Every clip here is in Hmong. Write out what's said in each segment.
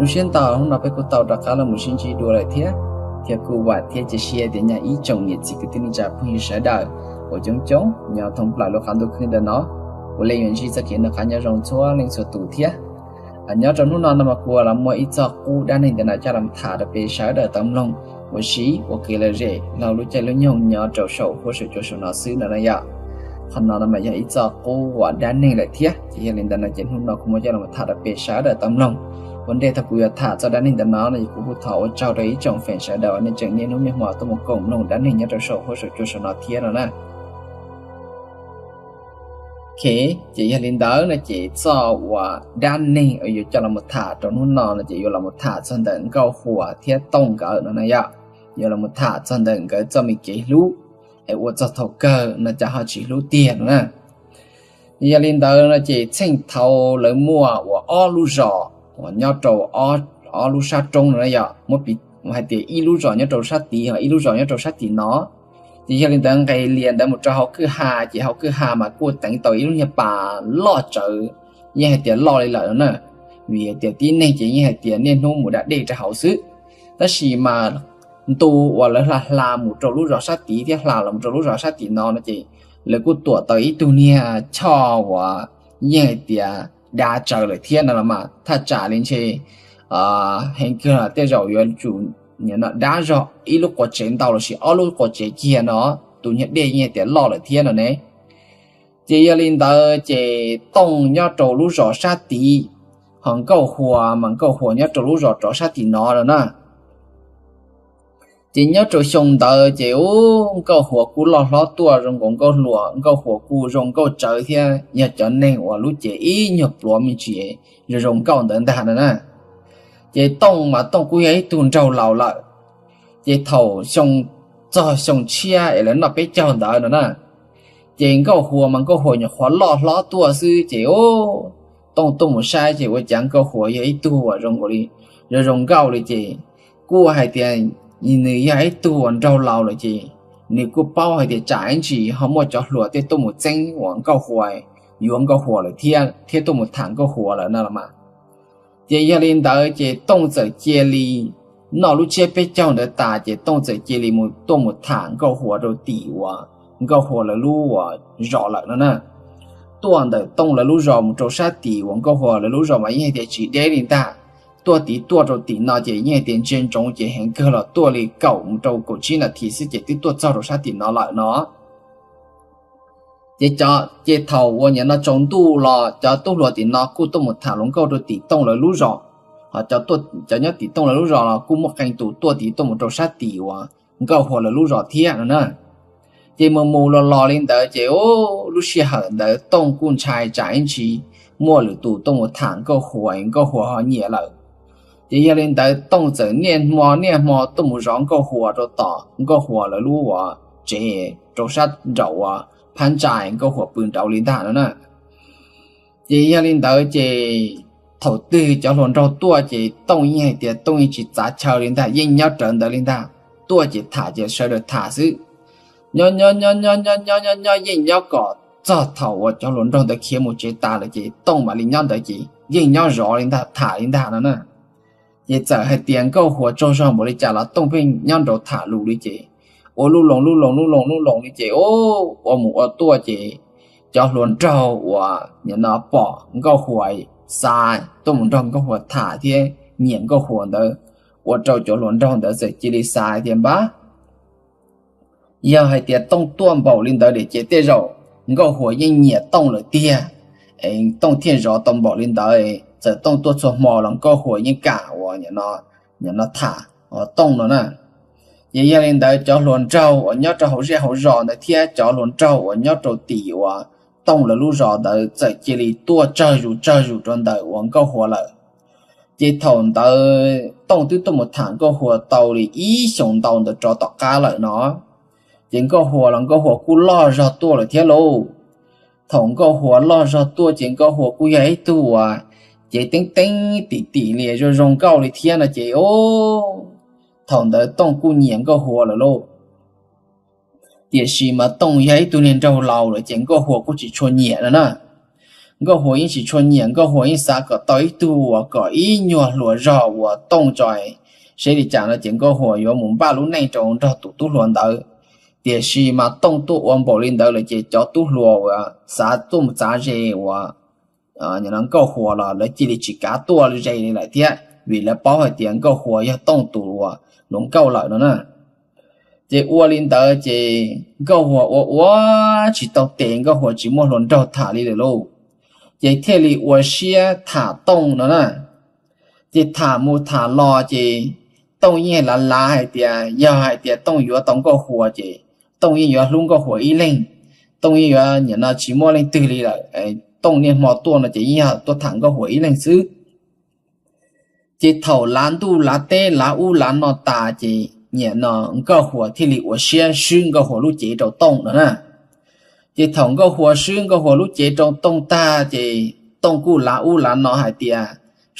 Zoo siab ntau, hnub no peb kuj tau rov qab los mus sib ntsib dua lawm thiab. Thiab kuj vam thiab cia siab tias nyob ib tsoom niam txiv kwv tij neej tsa phooj ywg sawv daws uas coob coob nyob thoob plaws lub qab ntuj khwb ntawm no puav leej yuav ntsib txoj kev noj qab nyob zoo txhua leej txhua tus thiab. Nyob rau hnub no no mas kuv los muaj ib txoj qub dab neeg ntawm no coj los tham rau peb sawv daws tau mloog ua si ua kev lom zem laug lub caij lub nyoog nyob rau saum huab saum cua saum no xwb no na yom. Qhov no no mas yog ib txoj qub uas dab neeg lawm thiab, ces yog li ntawd no ces hnub no kuv muab coj los tham rau peb sawv daws tau mloog. Ua ntej thaum kuv yuav tham txoj dab neeg ntawm no no ces kuv kuj thov ua tsaug rau ib tsoom fans sawv daws uas nej tseem niaj hnub niaj hmo tuaj mus koom mloog dab neeg nyob rau saum huab saum cua saum no thiab no na. Ok, ces yog li ntawd no ces txoj uas dab neeg uas yuav coj los mus tham rau hnub no no ces yuav los mus tham txog ntawm Nkauj Huas thiab Tooj nkawd no na yom. Yuav los mus tham txog ntawm nkawd txoj me kev hlub es ua txog thaum kawg no cas ho tsis hlub tiag no na. Yog li ntawd no ces txheej thaud lawv muaj uas ob lub zos uas nyob rau ob lub sab roob no na yom, muab hais tias ib lub zos nyob rau sab tid ho ib lub zos nyob rau sab tim no. Ces yog li ntawd nqes lias ntawd mus rau hauv kwj ha ces hauv kwj ha mas kuj teev tau ib lub niag pas loj tsawv, yeej hais tias loj li lawm no na. Vim hais tias tib neeg ces yeej hais tias niaj hnub mus da dej rau hauv xwb. Tab sis mas ntu uas lawv hla hla mus rau lub zos sab tid thiab hla los mus rau lub zos sab tim no no ces lawv kuj tuam tau ib tug niag choj uas yeej hais tias dav tsawv lawm thiab no los mas thaj tsam li ntshe heev kawg tej zaum yuav tsum dab zog ib lub quav tsev ntau lossis ob lub quav tsev kiag no, tus niag dej yeej hais tias loj lawm thiab no ne. Ces yog li ntawd ces Tooj nyob rau lub zos sab tid, ho Nkauj Huas mas Nkauj Huas nyob rau lub zos rov sab tim no lawm na. Ces nyob rau xyoo ntawd ces ub Nkauj Huas kuj loj hlob tuaj zoo nkaus Nkauj Huas, Nkauj Huas kuj zoo nkauj tsawv thiab yog cov neeg uas lub cev ib nyuag pluav me ntsis zoo zoo nkauj ntawd ntag no na. Ces Tooj mas Tooj kuj yog ib tug nraug laus lawm. Ces thaum xyoo, txog xyoo tshiab es lawv noj peb caug ntawd no na, ces Nkauj Huas mas Nkauj Huas nyuam qhuav loj hlob tuaj xwb ces ub, Tooj tuaj mus saib ces ua cas Nkauj Huas yog ib tug uas zoo nkaus li, zoo zoo nkauj li ces kuj hais tias nws yog ib tug uas nraug laus lawm ces nws kuj paub hais tias tsam ib ntsis ho muaj cov hluas tej tuaj mus txeeb uas Nkauj Huas, yuav Nkauj Huas lawm thiab, thiab tuaj mus tham Nkauj Huas lawm no los mas. Ces yog li ntawd ces Tooj txawm cia li noj lub tsiab peb caug ntawd tas ces Tooj txawm cia li mus tuaj mus tham Nkauj Huas rau tim uas Nkauj Huas lawv lub uas zos lawm no na. Tuaj ntawm Tooj lawv lub zos mus rau sab tim uas Nkauj Huas lawv lub zos mas yeej hais tias tsis deb li ntag. Tuaj tid tuaj rau tim no ces yeej hais tias ntsia ntsoov ces heev kawg los tuaj li kaum mus rau kaum tsib nas this xwb ces twb tuaj txog rau sab tim no lawm no. Ces, ces thaum uas nim no tsaus ntuj los cov tub hluas tim no kuj tuaj mus tham hluas nkauj rau tim Tooj lawv lub zos, ho cov nyob tim Tooj lawv lub zos los kuj muaj qee tus tuaj tid tuaj mus rau sab tim uas Nkauj Huas lawv lub zos thiab no na. Ces mus mus los los li ntawd ces lub sij hawm ntawd Tooj kuj ntshai tsam ib ntsis muaj lwm tus tuaj mus tham Nkauj Huas, Nkauj Huas ho nyiam lawm. Ces yog li ntawd Tooj txawm niaj hmo niaj hmo tuaj mus zov Nkauj Huas rau tom Nkauj Huas lawv lub uas tsev rau sab nraum uas phab ntsa Nkauj Huas pw nraud li ntag no na. Ces yog li ntawd ces thaum twg cov hluas nraug tuaj ces Tooj yeej hais tias Tooj yeej tsis txav chaw li ntag, yeej nyob rawv ntawd li ntag. Tuaj ces tham ces sawv daws tham xwb. Nyob nyob nyob nyob nyob nyob nyob nyob yeej nyob kom txog thaum uas cov hluas nraug ntawd khiav mus tsev tas lawm ces Tooj mam li nyob ntawd ces yeej nyob zov li ntag, tham li ntag no na. Ces txawm hais tias Nkauj Huas tsaug zog npaum li cas los Tooj pheej nyob nraud tham lus li ces ua lub loo lub loo lub loo lub loo li ces ua mus ua tuaj ces cov hluas nraug uas nim no pom Nkauj Huas xav tuaj mus nrog Nkauj Huas tham thiab nyiam Nkauj Huas ntawd, ua rau cov hluas nraug ntawd txawm cia li xav tias npab, yog hais tias Tooj tuaj npaum li ntawd lawm ces tej zaum Nkauj Huas yeej nyiam Tooj lawm tiag, es Tooj thiaj zov tau npaum li ntawd. Txawm Tooj tuaj txhua hmo los Nkauj Huas yeej kam uas nim no tham Tooj no na. Ces yog li ntawd cov hluas nraug uas nyob rau hauv zej hauv zos ntawd thiab cov hluas nraug uas nyob rau tim uas Tooj lawv lub zos ntawd txawm cia li tuaj tsawg zus tsawg zus rau ntawm uas Nkauj Huas lawm. Ces thaum ntawd Tooj twb tuaj mus tham Nkauj Huas tau li ib xyoos ntau ntawd rov tom qab lawm no, ces Nkauj Huas los Nkauj Huas kuj loj zog tuaj lawm thiab lauj. Thaum Nkauj Huas loj zog tuaj ces Nkauj Huas kuj yog ib tug uas cev teeb teeb tim tim li zoo zoo nkauj li thiab no ces thaum ntawd Tooj kuj nyiam Nkauj Huas lawm lauj. Tiam sis mas Tooj yog ib tug niag nraug laus lawm ces Nkauj Huas kuj tsis tshua nyiam no na. Nkauj Huas yeej tsis tshua nyiam, Nkauj Huas yeej xav kom tau ib tug uas kom ib nyuag hluas zog uas Tooj tso, seb li cas no ces Nkauj Huas yuav mus npaj lub neej rau nrog tus tub hluas ntawd. Tiam sis mas Tooj tuaj ua npaum li ntawd lawm ces cov tub hluas uas xav tuaj mus txav ze uas Nkauj Huas los lawv cia li tsis kav tuaj ze li lawm thiab, vim lawv paub hais tias Nkauj Huas yog Tooj tus uas hluas nkauj lawm no na. Ces ua li ntawd ces Nkauj Huas ua ua tsis tau tes, Nkauj Huas tsis muaj hluas nraug tham li lawm lauj. Ces thiaj li ua siab tham Tooj no na. Ces tham mus tham los ces Tooj yeej lav lav hais tias yog hais tias Tooj yuav tau Nkauj Huas ces Tooj yeej yuav hlub Nkauj Huas ib leeg. Tooj yeej yuav nim no tsis muaj leej twg li lawm. Tooj niaj hmo tuaj no ces yeej yog tuaj tham Nkauj Huas ib leeg xwb. Ces thaum lav ntuj lav teb lav ub lav no tas ces nim no Nkauj Huas thiaj li ua siab swb Nkauj Huas lub cev rau Tooj no na. Ces thaum Nkauj Huas swb Nkauj Huas lub cev rau Tooj tag ces Tooj kuj lav ub lav no hais tias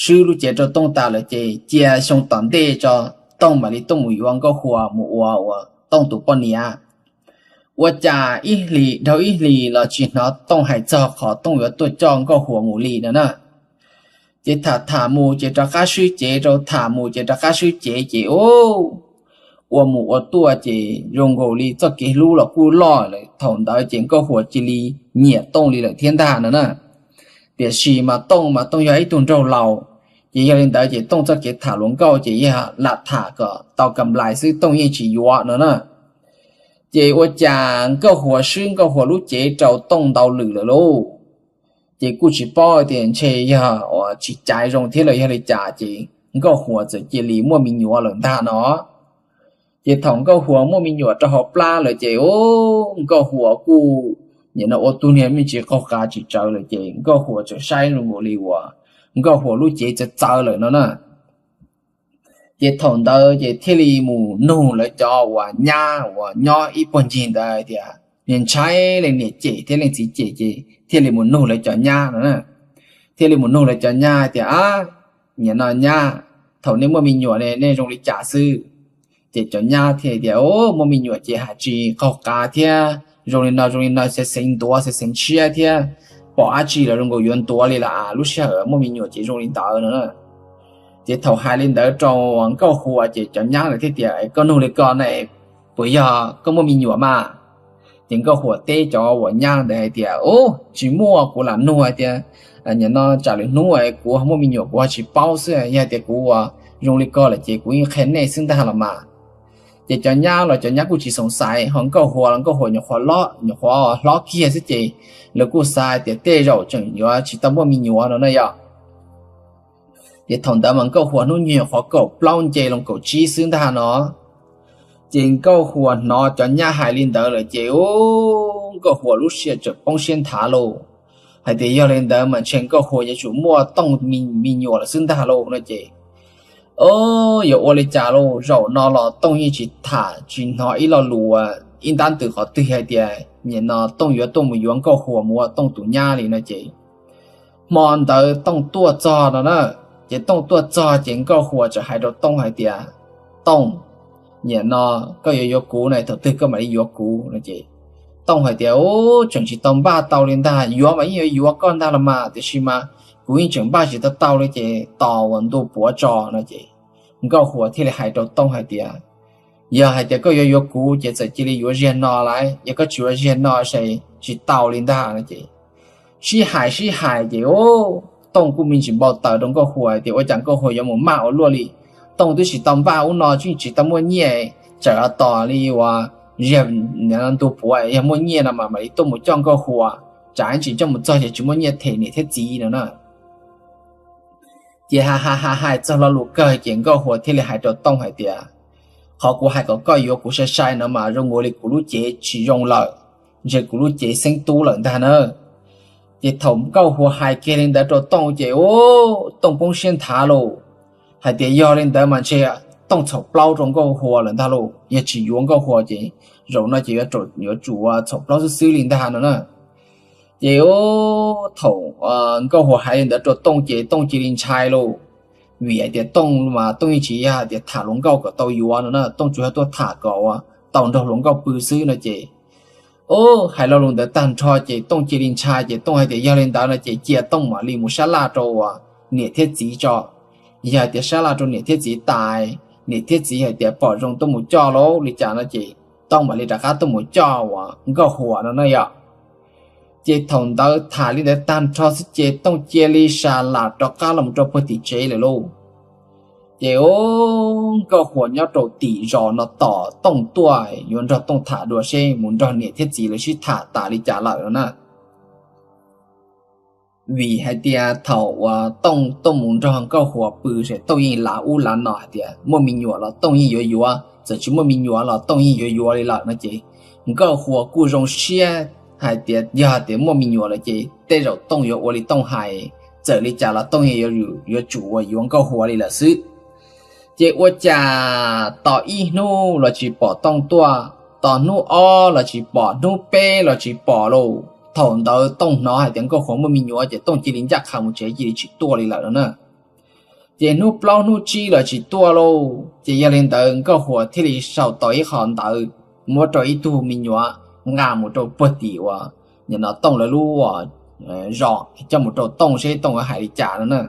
swb lub cev rau Tooj tas lawm ces cia xyoo tom ntej tso Tooj mam li tuaj mus yuav Nkauj Huas mus ua ua Tooj tus poj niam. Ua cas ib hlis dhau ib hlis los tsis hnov Tooj hais txog qhov Tooj yuav tuaj coj Nkauj Huas mus li no na. Ces tham tham mus ces rov qab swb cev rau, tham mus ces rov qab swb cev ces ua mus ua tuaj ces zoo nkaus li txoj kev hlub los kuj loj lawm. Thaum ntawd ces Nkauj Huas cia li nyiam Tooj li lawm thiab ntag no na. Tiam sis mas Tooj mas Tooj yog ib tug nraug laus, ces yog li ntawd ces Tooj txoj kev tham hluas nkauj ces yog lam tham kom tau kam nplais xwb, Tooj yeej tsis yuav no na. Ces ua cas Nkauj Huas swb Nkauj Huas lub cev rau Tooj ntau lwm lawm lauj. Ces kuj tsis paub tias ntshe yog uas tsis caiv zoo thiab los yog li cas ces Nkauj Huas txawm cia li muaj me nyuam lawm ntag no. Ces thaum Nkauj Huas muaj me nyuam rau hauv plab lawm ces Nkauj Huas kuj nim no ua tug niag me ntsis qaug qa tsis tsawv lawm ces Nkauj Huas txawm saib zoo nkaus li uas Nkauj Huas lub cev txawv txawv lawm no na. Ces thaum ntawd ces thiaj li mus nug lawv cov uas nyab uas nyob ib puag ncig ntawd hais tias, niag ntshai leej niam cem thiab leej txiv cem ces thiaj li mus nug lawv cov nyab no na. Thiaj li mus nug lawv cov nyab hais tias, a, nim no nyab, thaum nej muaj me nyuam ne nej zoo li cas xwb? Ces cov nyab thiaj tias, o, muaj me nyuam ces hais tsis qaug qa thiab zoo li no zoo li no, xeev xeev ntuav xeev xeev ntshiab thiab, pom dab tsi los zoo nkaus yuav ntuav li lawm, lub sij hawm muaj me nyuam ces zoo li ntawd no na. Ces thaum hais li ntawd rau Nkauj Huas ces cov nyab lawv thiaj tias, koj nug li ko na, puas yog koj muaj me nyuam mas? Ces Nkauj Huas teb cov uas nyab ntawd hais tias, u, tsis muaj, kuv lam nug hais tias, nim no tsam lwm hnub kuv muaj me nyuam kuv ho tsis paub xwb, yog hais tias kuv ua zoo li ko lawm ces kuv yeej qhia nej xwb ntag los mas. Ces cov nyab los cov nyab kuj tsis xoom xaiv, ho Nkauj Huas los Nkauj Huas nyuam qhuav hlob kiag xwb ces lawv kuj xav tias tej zaum tseem yuav tsis tau muaj me nyuam no na yog. Ces thaum ntawd mas Nkauj Huas hnub nyoog qhov kaum plaub nce loo kaum tsib xwb ntag no. Ces Nkauj Huas hnov cov nyab hais li ntawd lawm ces, u, Nkauj Huas lub siab tseem poob siab nthav lauj, hais tias yog li ntawd mas ntshe Nkauj Huas yuav tsum muaj Tooj me nyuam lawm xwb ntag lauj no ces, o, yuav ua li cas lauj, zaum no los Tooj yeej tsis tham tsis hnov ib lo lus ib ntab ntws qhov twg hais tias nim no Tooj yuav tuaj mus yuav Nkauj Huas mus ua Tooj tus nyab li no ces, hmo ntawd Tooj tuaj txog no na. Ces Tooj tuaj txog ces Nkauj Huas txawm hais rau Tooj hais tias, Tooj, nim no koj yuav yuav kuv na, thaum twg koj mam li yuav kuv no ces Tooj hais tias, u, tseem tsis tau npaj tau li ntag, yuav mas yeej yuav yuav koj ntag los mas, tiam sis mas kuv yeej tseem npaj tsis tau tau li ces tos uas ntu puav tso no ces Nkauj Huas thiaj li hais rau Tooj hais tias, yog hais tias koj yuav yuav kuv ces txawm cia li yuav ziag no lauj, yog koj tsis yuav ziag no ces tsis tau li ntag no ces sib hais sib hais ces, u, Tooj kuj me ntsis npau taws rau Nkauj Huas tias ua cas Nkauj Huas yuav mus maj ua luaj li. Tooj twb tsis tau npaj ub no, tsis tau muaj nyiaj, txawm tos li uas ziag ntu puav yog muaj nyiaj no mas mam li tuaj mus coj Nkauj Huas, tsam ib tsam coj mus txog ces tsis muaj nyiaj them niam thiab txiv no na. Ces hais hais hais txog lo lus kawg ces Nkauj Huas thiaj li hais rau Tooj hais tias, qhov kuv hais kom koj yuav kuv sai sai no mas zoo nkaus li kuv lub cev tsis zoo lawm, ntshe kuv lub cev xeeb tub lawm ntag na. Ces thaum Nkauj Huas hais kiag li ntawd rau Tooj ces, u, Tooj poob siab nthav lauj, hais tias yog li ntawd mas ntshe Tooj txhaum plaub rau Nkauj Huas lawm ntag lauj, yog tsis yuav Nkauj Huas ces zaum no ces yuav tsum txhaum plaub xwb xwb li ntag no na. Ces, u, thaum Nkauj Huas hais li ntawd rau Tooj ces Tooj cia li ntshai lauj, vim hais tias Tooj mas Tooj yeej tsis yog hais tias tham hluas nkauj kom tau yuav no na, Tooj tsuas yog tuaj tham kom tau nrog hluas nkauj pw xwb no ces Hais lo lus ntawd tag nrho ces Tooj cia li ntshai ces Tooj hais tias yog li ntawd no ces cia Tooj mam li mus sab laj rau niam thiab txiv tso. Yog hais tias sab laj rau niam thiab txiv tas, niam thiab txiv hais tias pom zoo tuaj mus coj lauj li cas no ces Tooj mam li rov qab tuaj mus coj uas Nkauj Huas no na yom. Ces thaum ntawd tham li ntawd tag nrho xwb ces Tooj cia li sa lam rov qab los rau puag tim tsev lawm lauj. Ces Nkauj Huas nyob rau tim zos no tos Tooj tuaj yuav nrog Tooj tham dua seb mus nrog niam thiab txiv lawv sib tham tas li cas lawm no na. Vim hais tias thaum uas Tooj tuaj mus nrog Nkauj Huas pw ces Tooj yeej lav ub lav no hais tias muaj me nyuam los Tooj yeej yuav yuav, txawm tsis muaj me nyuam los Tooj yeej yuav yuav li lawm no ces Nkauj Huas kuj zoo siab hais tias yog hais tias muaj me nyuam lawm ces tej zaum Tooj yuav ua li Tooj hais, txawm li cas los Tooj yeej yuav tsum uas yuav Nkauj Huas li lawm xwb. Ces ua cas tos ib hnub los tsis pom Tooj tuaj, tos hnub ob los tsis pom, hnub peb los tsis pom lauj. Thaum ntawd Tooj hnov hais tias Nkauj Huas muaj me nyuam ces Tooj cia li ncaj qha mus tsev cia li tsis tuaj li lawm no na. Ces hnub plaub hnub tsib los tsis tuaj lauj. Ces yog li ntawd Nkauj Huas thiaj li sau tau ib qho ntawv muab rau ib tug me nyuam nqa mus rau puag tim uas nim no Tooj lawv lub zos coj mus rau Tooj seb Tooj yuav hais li cas no na.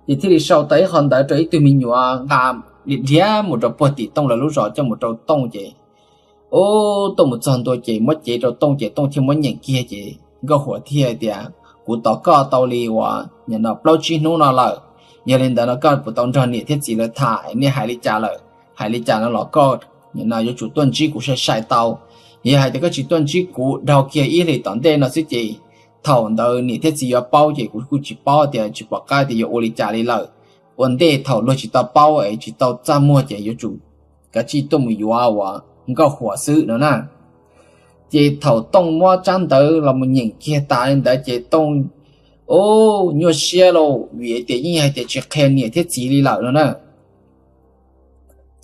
Ces thiaj li sau tau ib qho ntawv rau ib tug me nyuam nqa dhia dhia mus rau puag tim Tooj lawv lub zos coj mus rau Tooj ces Ub, tuaj mus txog ntua ces muab cev rau Tooj ces Tooj thiaj muab nyeem kiag ces Nkauj Huas thiaj tias, kuv tos koj tau li uas nim no plaub tsib hnub no lawm, yog li ntawd no koj puas tau nrog niam thiab txiv lawv tham, nej hais li cas lawm? Hais li cas no los koj nim no yuav tsum tuaj ntsib kuv sai sai tau. Yog hais tias koj tsis tuaj ntsib kuv dhau kiag ib hlis tom ntej no xwb ces thaum ntawd niam thiab txiv yuav paub ces kuv kuj tsis paub tias tsis pom qab tias yuav ua li cas li lawm. Ua ntej thaum luag tsis tau paub es tsis tau txaj muag ces yuav tsum kav tsij tuaj mus yuav uas Nkauj Huas xwb no na. Ces thaum Tooj muab tsab ntawv los mus nyeem kiag tas li ntawd ces Tooj, ub, nyuaj siab lauj, vim tias yeej hais tias tsis qhia niam thiab txiv li lawm no na.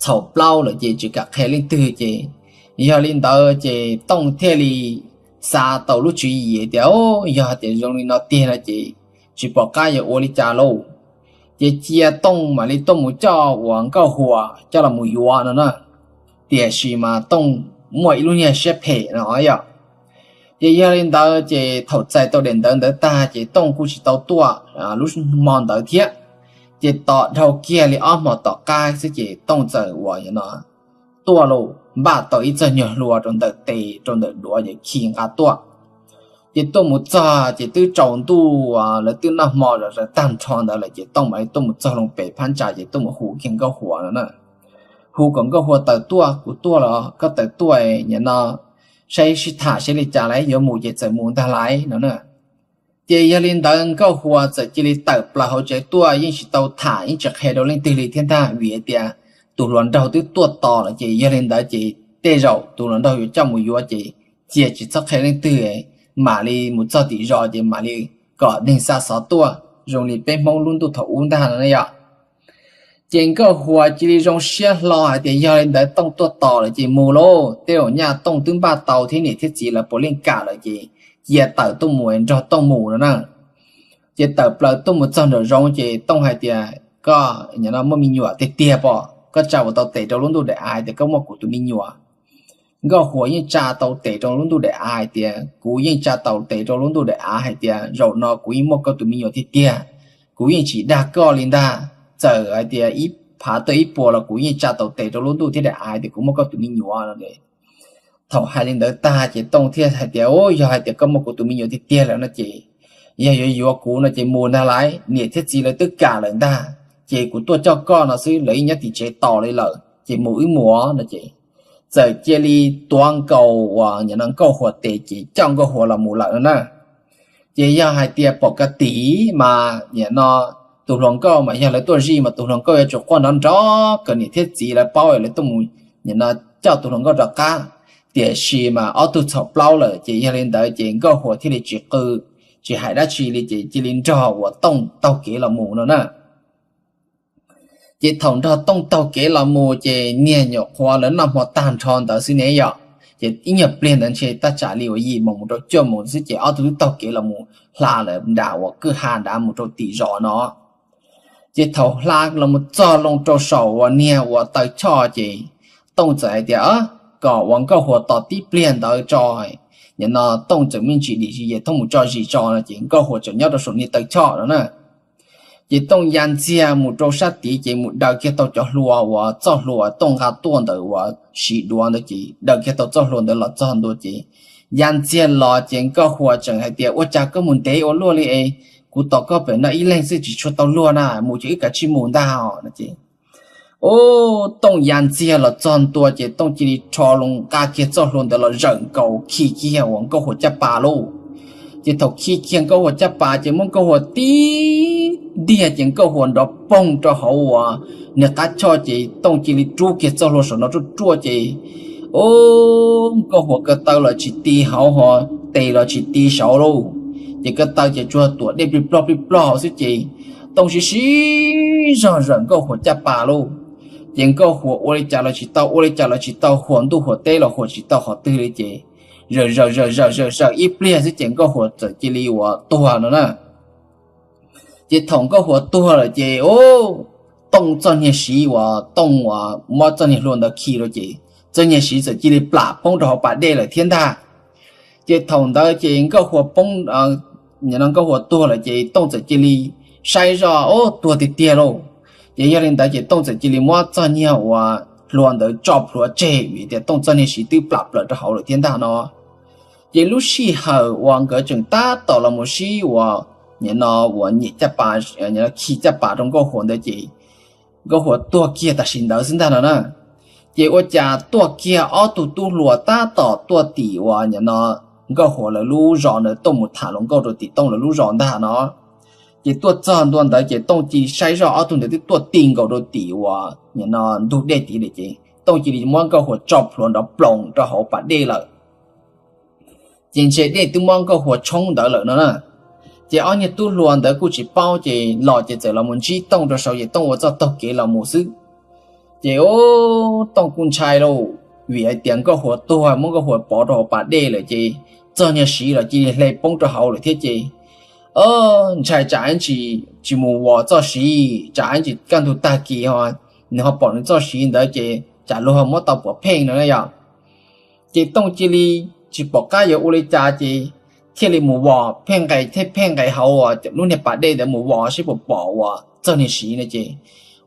Txhaum plaub lawm ces tsis kam qhia leej twg ces, yog li ntawd ces Tooj thiaj li xav tau lub tswv yim tias, yog hais tias zoo li no tiag no ces tsis pom qab yuav ua li cas lauj. Ces cia Tooj mam li tuaj mus coj uas Nkauj Huas coj los mus yuav no na. Tiam sis mas Tooj muaj ib lub niag siab phem no yom. Ces yog li ntawd ces thaum txais tau daim ntawv ntawd tag ces Tooj kuj tsis tau tuaj lub hmo ntawd thiab. Ces tos dhau kiag li ob hmo tom qab xwb ces Tooj txawm uas no tuaj lauj, npaj tau ib txog nyuag hlua rau ntawm tes rau ntawm duav ces khi nqa tuaj. Ces tuaj mus txog ces twb tsaus ntuj, lawv twb noj hmo zom zaws tag nrho ntawd lawm ces Tooj mam li tuaj mus txog loo pem phab ntsa ces tuaj mus hu kiag Nkauj Huas no na. Hu kom Nkauj Huas tawm tuaj, kuv tuaj los koj tawm tuaj nim no saib sib tham saib li cas lawm, yuav mus ces txawm mus ntag lauj no na. Ces yog li ntawd Nkauj Huas txawm cia li tawm plaws hauv tsev tuaj, yeej tsis tau tham yeej tsis qhia rau leej twg li thiab ntag, vim hais tias tus hluas nraug twb tuaj tos lawm ces yog li ntawd ces tej zaum tus hluas nraug yuav coj mus yuav ces cia tsis txhob qhia leej twg, mam li mus txog tim zos ces mam li kom neeg xa xov tuaj zoo li peb Hmoob lub ntuj thaum ub ntag no na yom. Ces Nkauj Huas cia li zoo siab hlo hais tias yog li ntawd Tooj tuaj tos lawm ces mus lauj, tej zaum nyaj Tooj twb npaj tau thiab niam thiab txiv lawv puav leej kam lawm ces cia tawm tuaj mus nrog Tooj mus no na. Ces tawm plaws tuaj mus txog nraum zoov ces Tooj hais tias, koj nim no muaj me nyuam tiag tiag pom, koj tsa puas tau tes rau lub ntuj daim av hais tias koj muaj kuv tus me nyuam? Nkauj Huas yeej tsa tau tes rau lub ntuj daim av hais tias kuv yeej tsa tau tes rau lub ntuj daim av hais tias zaum no kuv yeej muaj koj tus me nyuam tiag tiag, kuv yeej tsis dag koj li ntag, txawm hais tias ib phav tuaj ib puas los kuv yeej tsa tau tes rau lub ntuj thiab daim av hais tias kuv muaj koj tus me nyuam no. Thaum hais li ntawd tag ces Tooj thiaj hais tias, yog hais tias koj muaj kuv tus me nyuam tiag tiag lawm no ces yog yuav yuav kuv no ces mus ntag lauj, niam thiab txiv lawv twb kam lawm ntag, ces kuv tuaj coj koj no xwb lawv yeej nyob tim tsev tos li lawm ces mus wb mus no ces txawm cia li tuav nkaus uas nim no Nkauj Huas tes ces coj Nkauj Huas los mus lawm no na. Ces yog hais tias pom ka tim mas nim no tus hluas nkauj mas yog lawv tuaj zij mas tus hluas nkauj yuav tsum quaj nrov nrov kom niam thiab txiv lawv paub lawv tuaj mus nim no coj tus hluas nkauj rov qab. Tiam sis mas ob tug txhaum plaub lawm ces yog li ntawd ces Nkauj Huas thiaj li tsis qw, tsis hais dab tsi li ces cia li nrog uas Tooj taug kev los mus no na. Ces thaum nrog Tooj taug kev los mus ces niag nyuam qhuav lawv noj hmo tag nrho ntawd xwb ne yom. Ces ib nyuag pliag ntawd ntshe tab tsam li uas yim moos mus rau cuaj moos xwb ces ob tug twb taug kev los mus hla lawm nram uas kwj ha nrad mus rau tim zos no. Ces thaum hla los mus txog loo rau saum uas niag uas taw choj ces Tooj txawm hais tias, kom uas Nkauj Huas tos tib pliag ntawd tso, nim no Tooj txawm me ntsis dim zis es Tooj mus tso zis tso no ces Nkauj Huas tseem nyob rau saum niag taw choj no na. Ces Tooj ya ntxiag mus rau sab tid ces mus daws kiag tau cov hlua uas txoj hlua Tooj nqa tuaj ntawd uas siv duav ntawd ces daws kiag tau txoj hlua ntawd los txog ntua ces ya ntxiag los ces Nkauj Huas tseem hais tias, Ua cas koj mus ntev ua luaj li es kuv tos koj pem no ib leeg xwb tsis tshua tau luag na, mus ces wb kav tsij mus ntag os no ces Ub, Tooj ya ntxiag los txog ntua ces Tooj cia li rho loo nqa kiag txoj hlua ntawd los zawm nkaus khi kiag uas Nkauj Huas caj pas lauj. Ces thaum khi kiag Nkauj Huas caj pas ces muab Nkauj Huas tib ntiag ces Nkauj Huas nrov poog rau hauv uas niag qab choj ces Tooj cia li rub kiag txoj hlua saum no ruaj ruaj ces ub, Nkauj Huas ko taw los tsis ti hauv ho tes los tsis ti saud lauj. Ces ko taw ces tsuas tuam dej plig plog plig plog hauv xwb ces Tooj siv siv zog zawm Nkauj Huas caj pas lauj. Ces Nkauj Huas ua li cas los tsis tau, ua li cas los tsis tau, huas ntuj huas teb los huas tsis tau qhov twg li ces zawm zawm zawm zawm zawm zawm ib pliag xwb ces Nkauj Huas txawm cia li uas tuag no na. Ces thaum Nkauj Huas tuag lawm ces ub, Tooj txoj niag siv uas Tooj uas muab txoj niag hlua ntawd khi rau ces txoj niag siv txawm cia li plam poob rau hauv pas dej lawm thiab ntag. Ces thaum ntawd ces Nkauj Huas poob, nim no Nkauj Huas tuag lawm ces Tooj txawm cia li saib zoj, ub, tuag tiag tiag lauj. Ces yog li ntawd ces Tooj txawm cia li muab txoj niag uas hlua ntawd tso plhuav tseg vim tias Tooj txoj niag siv twb plam plaws rau hauv lawm thiab ntag no. Ces lub sij hawm uas nkawd tseem tab tom los mus sib uas nim no uas nyem caj pas, khi caj pas rau Nkauj Huas ntawd ces Nkauj Huas tuag kiag tam sim ntawd xwb ntag no na. Ces ua cas tuaj kiag ob tug tub hluas tab tom tuaj tim uas nim no Nkauj Huas lawv lub zos ntawd tuaj mus tham hluas nkauj rau tim Tooj lawv lub zos ntag no. Ces tuaj txog ntua ntawd ces Tooj cia li saib zoj ob tug ntawd twb tuaj ti nkaus rau tim uas nim no ntug dej tid lawm ces Tooj cia li muab Nkauj Huas tso plhuav nrov ploos rau hauv pas dej lawm. Ces ntshe dej twb muab Nkauj Huas tshoob ntawd lawm no na. Ces ob niag tub hluas ntawd kuj tsis paub ces los ces txawm los mus ntsib Tooj rau saud ces Tooj ua txoj taug kev los mus xwb. Ces ub, Tooj kuj ntshai lauj, vim hais tias Nkauj Huas tuag muab Nkauj Huas pov rau hauv pas dej lawm ces txoj niag siv los cia li hle poob rau hauv lawm thiab ces ntshai tsam ib ntsis tsis mus vos txoj siv, tsam ib ntsis kaj ntug tag kis ho nws ho pom nws txoj siv ntawd ces tsam luag ho muab tau puas pheej no na yom. Ces Tooj cia li tsis pom qab yuav ua li cas ces thiaj li mus vos pheej nqes thiab pheej nqes hauv lub niag pas dej ntawd mus vos seb puas pom uas txoj niag siv no ces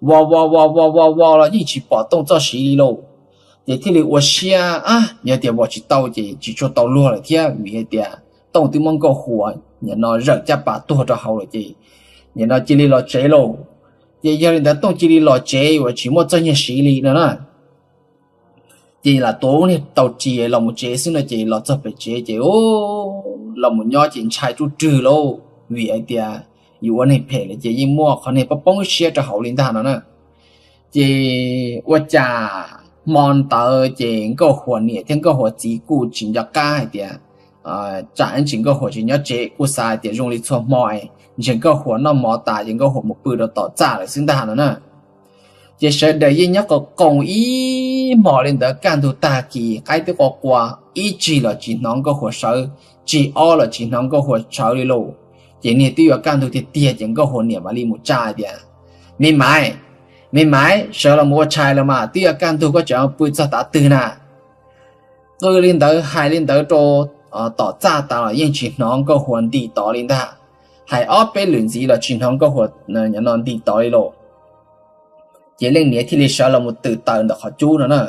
vos vos vos vos vos vos los yeej tsis pom Tooj txoj siv li lauj. Ces thiaj li ua siab ab yog tias vos tsis tau ces tsis tshua tau luag lawm thiab vim hais tias Tooj twb muab Nkauj Huas nim no zawm caj pas tuag rau hauv lawm ces nim no cia li los tsev lauj. Ces yog li ntawd Tooj cia li los tsev uas tsis muaj txoj niag siv li no na. Ces lam tuav lub niag tau ris los mus tsev xwb no ces los txog pem tsev ces los mus nyob ces ntshai ruj rwg lauj vim hais tias yus ua neeg phem lawm ces yeej muaj qhov niag poob poob siab rau hauv li ntag no na. Ces ua cas hmo ntawd ces Nkauj Huas niam thiab Nkauj Huas txiv kuj tsis nco qab hais tias tsam ib ntsis Nkauj Huas tsis nyob tsev kuj xav hais tias zoo li txhua hmo es ntshe Nkauj Huas noj mov tas ces Nkauj Huas mus pw rau tom txaj lawm xwb ntag no na. Ces sawv daws yeej nyob qo qoos ib hmos li ntawd kaj ntug tag kis qaib twb qua qua ib tsig los tsis hnov Nkauj Huas sawv, tsig ob los tsis hnov Nkauj Huas sawv li lauj. Ces niag twb yuav kaj ntug tiag tiag ces Nkauj Huas niam mam li mus tsa tias, Me maiv, me maiv, sawv los mus ua tshais los mas twb yuav kaj ntug koj tseem pw txog tav twg na. Qw li ntawd hais li ntawd rau tom txaj tas los yeej tsis hnov Nkauj Huas nti tod li ntag. Hais ob peb lwm ntxiv los tsis hnov Nkauj Huas nti tod li lauj. Ces leej niam thiaj li sawv los mus twm taws ntawm qhov cub no na.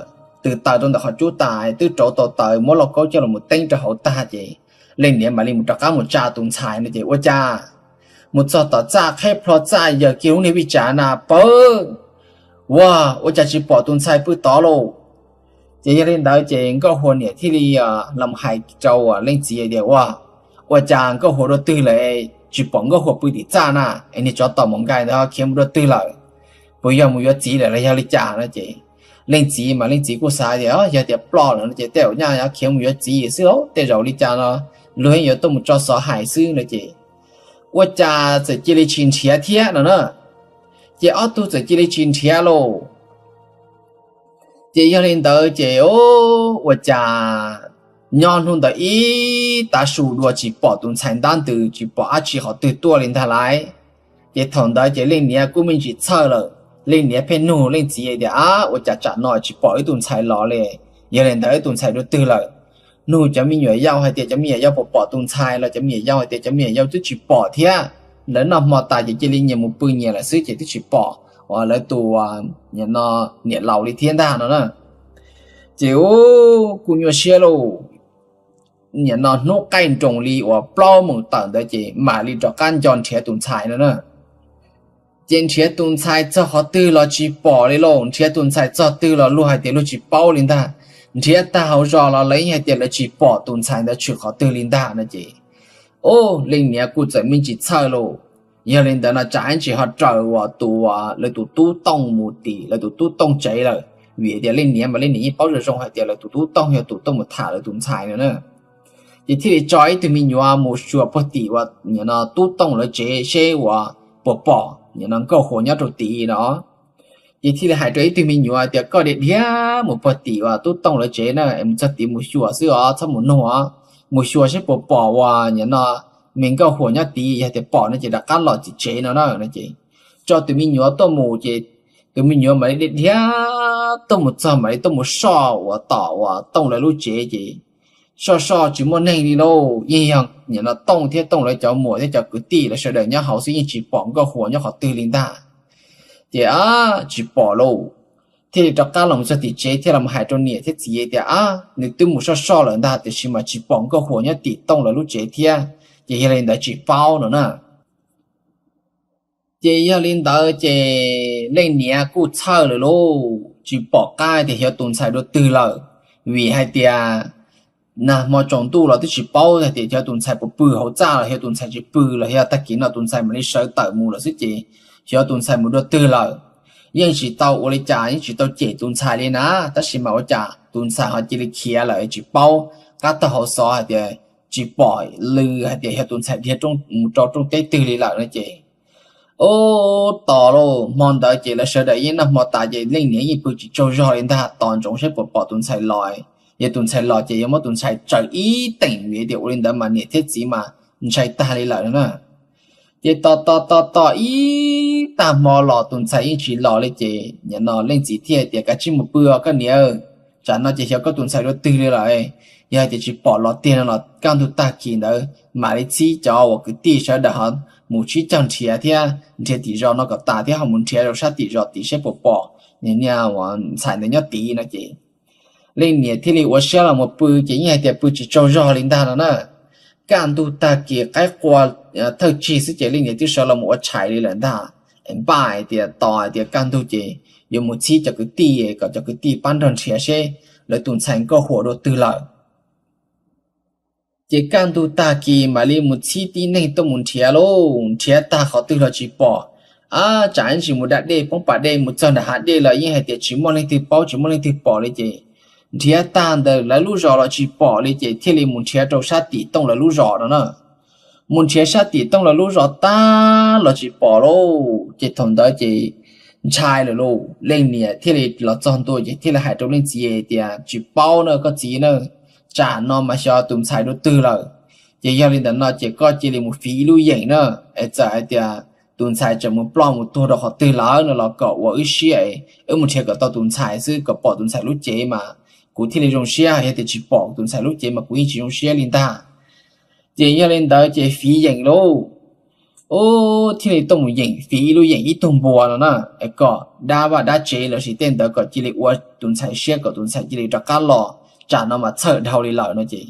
Twm taws rau ntawm qhov cub tas twb rauv tau taws muab lauj kaub coj los mus teeb rau hauv tag ces leej niam mam li mus rov qab mus tsa tus ntxhais no ces ua cas mus txog tom txaj qhib plho txaj yawm kiag lub niag vij tsav na pawg, ua, ua cas tsis pom tus ntxhais pw tod lauj. Ces yog li ntawd ces Nkauj Huas niam thiaj li los hais rau leej txiv tias, Ua, ua cas Nkauj Huas dua twg lawm tsis pom Nkauj Huas pw tim txaj na? Es niag tsov tom mus nkaim ntawd ho khiav mus dua twg lawm? Puas yog mus yuav txiv lawm los yog li cas no? Ces leej txiv mas leej txiv kuj xav tias yog tias ploj lawm no ces tej zaum nyaj khiav mus yuav txiv xwb lauj, tej zaum li cas no luag yeej yuav tuaj mus tso xov hais xwb no ces ua cas txawm cia li tsis nrhiav thiab no na. Ces ob tug txawm cia li tsis nrhiav lauj. Ces yog li ntawd ces ua cas nyob hnub ntawd ib tav su dua tsis pom tus ntxhais ntab ntws, tsis pom dab tsi qhov twg tuaj li ntag lauj. Ces thaum ntawd ces leej niam kuj me ntsis txhawj lawm, leej niam pheej nug leej txiv tias, Ab, ua cas tsam no tsis pom wb tus ntxhais los li? Yog li ntawd wb tus ntxhais dua twg lawm? nug cov me nyuam yaus hais tias cov me nyuam yaus puas pom tus ntxhais los cov me nyuam yaus hais tias cov me nyuam yaus twb tsis pom thiab. Lawv noj hmo tas ces cia li nyias mus pw nyias lawm xwb ces twb tsis pom uas lawv tus niam laus li thiab ntag no na. Ces ub, kuj nyuaj siab lauj. Nim no hnub qaij nroos li uas plaub moos tawm ntawd ces mam li rov qab nco nrhiav tus ntxhais no na. Ces nrhiav tus ntxhais txog qhov twg los tsis pom li lauj, nrhiav tus ntxhais txog twg los luag hais tias luag tsis paub li ntag. Nrhiav tag hauv zos los lawv yeej hais tias lawv tsis pom tus ntxhais ntawd tshwm qhov twg li ntag no ces, ub, leej niam kuj txawm me ntsis txhawj lauj. Yog li ntawd no tsam ib ntsis ho raws uas tus, lawv tus tub Tooj mus tim lawv tus tub Tooj tsev lawm, vim tias leej niam mas leej niam yeej paub zoo zoo hais tias lawv tus tub Tooj yog tus tuaj mus tham lawv tus ntxhais no na. Ces thiaj li tso ib tug me nyuam mus xyuas puag tim uas nim no tub Tooj lawv tsev seb uas puas pom nim no Nkauj Huas nyob rau tid no. Ces thiaj li hais rau ib tug me nyuam tias koj dhia dhia mus puag tim uas tub Tooj lawv tsev na es mus txog tid mus xyuas xwb os, txhob mus nug os. Mus xyuas seb puas pom uas nim no me Nkauj Huas nyob tid, yog tias pom no ces rov qab los tim tsev no na no ces tso tus me nyuam tuaj mus ces tus me nyuam mam li dhia dhia tuaj mus txog mam li tuaj mus soj uas tom uas Tooj lawv lub tsev ces soj soj tsis muaj neeg li lauj, yeej yog nim no Tooj thiab Tooj lawv cov muam thiab cov kwv tij lawv sawv daws nyob hauv xwb yeej tsis pom Nkauj Huas nyob qhov twg li ntag. Ces a, tsis pom lauj, thiaj li rov qab los txog tim tsev thiaj los hais rau niam thiab txiv tias a, nws twb mus soj soj lawm ntag tiam sis mas tsis pom Nkauj Huas nyob tim Tooj lawv lub tsev thiab, ces yog li ntawd tsis paub no na. Ces yog li ntawd ces leej niam kuj txhawj lawm lauj, tsis pom qab tias xyov tus ntxhais dua twg lawm, vim hais tias nag hmo tsaus ntuj los twb tsis paub hais tias xyov tus ntxhais puas pw hauv txaj los xyov tus ntxhais tsis pw los yog tag kis no tus ntxhais mam li sawv tawm mus lawm xwb ces xyov tus ntxhais mus dua twg lawm. Yeej tsis tau ua li cas, yeej tsis tau cem tus ntxhais li na, tab sis mas ua cas tus ntxhais ho cia li khiav lawm tsis paub, qab taug hauv xov hais tias tsis pom lw hais tias xyov tus ntxhais dhia mus rau rooj teb twg li lawm no ces ub, tos lauj, hmo ntawd ces lawv sawv daws yeej noj hmo tas ces leej niam yeej pw tsis tsaug zog li ntag, tos ntsoov saib puas pom tus ntxhais los. Yog tus ntxhais los ces yuav muab tus ntxhais tsaws ib teem vim tias ua li ntawd mas niam thiab txiv mas ntshai tag li lawm no na. Ces tos tos tos tos ib tag hmo los tus ntxhais yeej tsis los li ces nim no leej txiv thiaj tias kav tsij mus pw os koj niam, tsam no ces xyov koj tus ntxhais dua twg li lawm. Yog hais tias tsis pom los tiag no los kaj ntug tag kis ntawd mam li txhib cov uas kwv tij sawv daws ho mus sib caug nrhiav thiab nrhiav tim zos no kom tas thiab ho mus nrhiav rau sab tim zos tim saib puas pom niag ntxhais ntawd nyob tid no ces leej niam thiaj li ua siab los mus pw ces yeej hais tias pw tsis tsaug zog li ntag no na. Kaj ntug tag kis qaib qua thawj tsig xwb ces leej niam twb sawv los mus ua tshais li lawm ntag. Npaj hais tias tos hais tias kaj ntug ces yuav mus txhib cov kwv tij kom cov kwv tij pab nrog nrhiav seb lawv tus ntxhais Nkauj Huas dua twg lawm. Ces kaj ntug tag kis mam li mus txhib tib neeg tuaj mus nrhiav lauj, nrhiav tag qhov twg los tsis pom. Ab, tsam ib ntsis mus da dej poob pas dej mus txog nram hav dej los yeej hais tias tsis muaj leej twg paub tsis muaj leej twg pom li ces nrhiav tag ntawm lawv lub zos los tsis pom li ces thiaj li mus nrhiav rau sab tim Tooj lawv lub zos no na. Mus nrhiav sab tim Tooj lawv lub zos tag los tsis pom lauj, ces thaum ntawd ces ntshai lawm lauj. Leej niam thiaj li los txog ntua ces thiaj li hais rau leej txiv tias tsis paub na koj txiv na, tsam no mas xyov tus ntxhais dua twg lawm. Ces yog li ntawd no ces koj cia li mus fiv ib lub yeem na, es txawm hais tias tus ntxhais tseem mus ploj mus tuag rau qhov twg lawm no los kom ua wb siab, wb mus nrhiav kom tau tus ntxhais xwb, kom pom tus ntxhais lub cev mas kuv thiaj li zoo siab, yog tias tsis pom tus ntxhais lub cev mas kuv yeej tsis zoo siab li ntag. Ces yog li ntawd ces fiv yeem lauj. Ub, thiaj li tuaj mus yeem fiv ib lub yeem ib tug npua no na, es kom dab vaj dab tsev los sis tej ntawd kom cia li ua tus ntxhais siab kom tus ntxhais cia li rov qab los, tsam no mas txhawj dhau li lawm no ces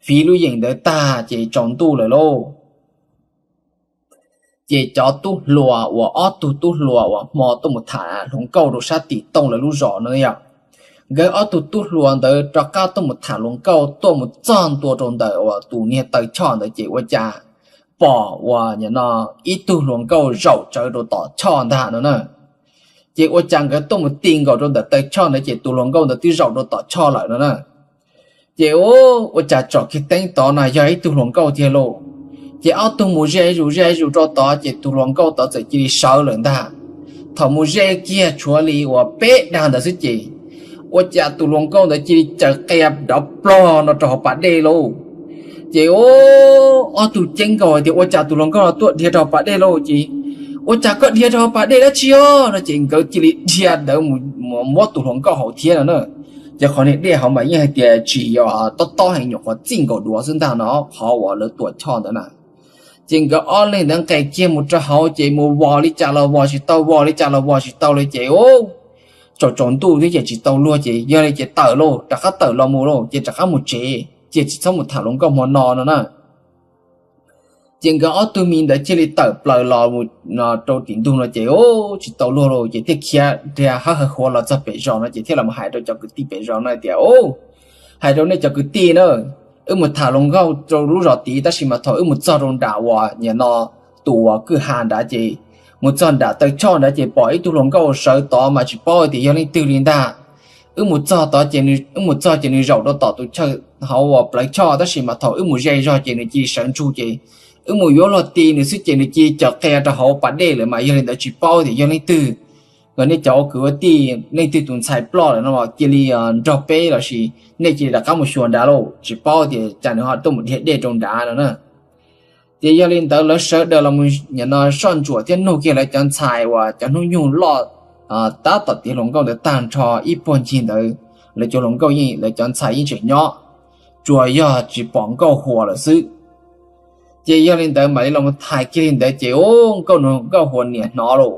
fiv lub yeem ntawd tag ces tsaus ntuj lawm lauj. Ces cov tub hluas uas ob tug tub hluas uas hmo tuaj mus tham hluas nkauj rau sab tim Tooj lawv lub zos no yog, nkawd ob tug tub hluas ntawd rov qab tuaj mus tham hluas nkauj tuaj mus txog ntua rau ntawm uas tus niag taw choj ntawd ces ua cas pom uas nim no ib tug hluas nkauj zaum tsawv rau tom choj ntag no na. Ces ua cas nkawd tuaj mus ti nkaus rau ntawm taw choj ntawd ces tus hluas nkauj ntawd twb zaum rau tom choj lawm no na. Ces ua cas tsom kiag teeb tod no yog ib tug hluas nkauj tiag lauj. Ces ob tug mus ze zus ze zus rau tod ces tus hluas nkauj tod txawm cia li sawv lawm ntag. Thaum mus ze kiag tshuav li uas peb dag ntawd xwb ces ua cas tus hluas nkauj ntawd cia li caws qia dov plog no rau hauv pas dej lauj. Ces ob tug ceeb nkaus hais tias ua cas tus hluas nkauj no tuaj dhia rau hauv pas dej lauj, ces ua cas koj dhia rau hauv pas dej dab tsi os no ces nkawd cia li dhia ntawd mus muab tus hluas nkauj hauv thiab no na. Ces qhov niag dej hauv mas yeej hais tias tsis yog tob tob heev, nyuam qhuav txij nkaus duav xwb ntag no, qhov uas lawv tua choj ntawd na. Ces nkawd ob leeg ntawd nqes kiag mus rau hauv ces mus vos li cas los vos tsis tau, vos li cas los vos tsis tau li ces tsaus tsaus ntuj thiab ces tsis tau luag ces yog li ces tawm lauj, rov qab tawm los mus lauj, ces rov qab mus tsev, ces tsis txhob mus tham hluas nkauj hmo no no na. Ces nkawd ob tug me ntawd thiaj li tawm plaws los mus rau tim ntug no ces tsis tau luag lauj, ces thiaj khiav dhia hawb hawv huav los txog pem zos no ces thiaj los hais rau cov kwv tij pem zos no tias, Hais rau nej cov kwv tij na, wb mus tham hluas nkauj rau lub zos tid tab sis mas thaum wb mus txog rau nram uas nim no tus uas kwj ha nrad ces mus txog nram taw choj nrad ces pom ib tug hluas nkauj sawv tod mas tsis paub tias yog leej twg li ntag. Wb mus txog tod ces, wb mus txog ces nws zaum rau tom tus chaw hauv uas plawv choj tab sis mas thaum wb mus ze zog ces nws cia li sawv ntsug ces wb mus yuav luag ti nws xwb ces nws cia li caws qia rau hauv pas dej lawm mas yog li ntawd tsis paub tias yog leej twg. Nkawd nej cov ua kwv ua tij leej twg tus ntxhais ploj lawm no cia li nrog peb lossis nej cia li rov qab mus xyuas nrad lauj, tsis paub tias cas nws ho tuaj mus dhia dej rau nrad no na. Ces yog li ntawd lawv sawv daws los nim no soj ntsuam thiab nug kiag lawv cov ntxhais uas cov hnub nyoog loj tab tom tiav hluas nkauj ntawd tag nrho ib puag ncig ntawd, lawv cov hluas nkauj yeej, lawv cov ntxhais yeej tseem nyob, tsuas yog tsis pom Nkauj Huas lawm xwb. Ces yog li ntawd mam li los thais kiag li ntawd ces Nkauj, Nkauj Huas niam hnov lauj.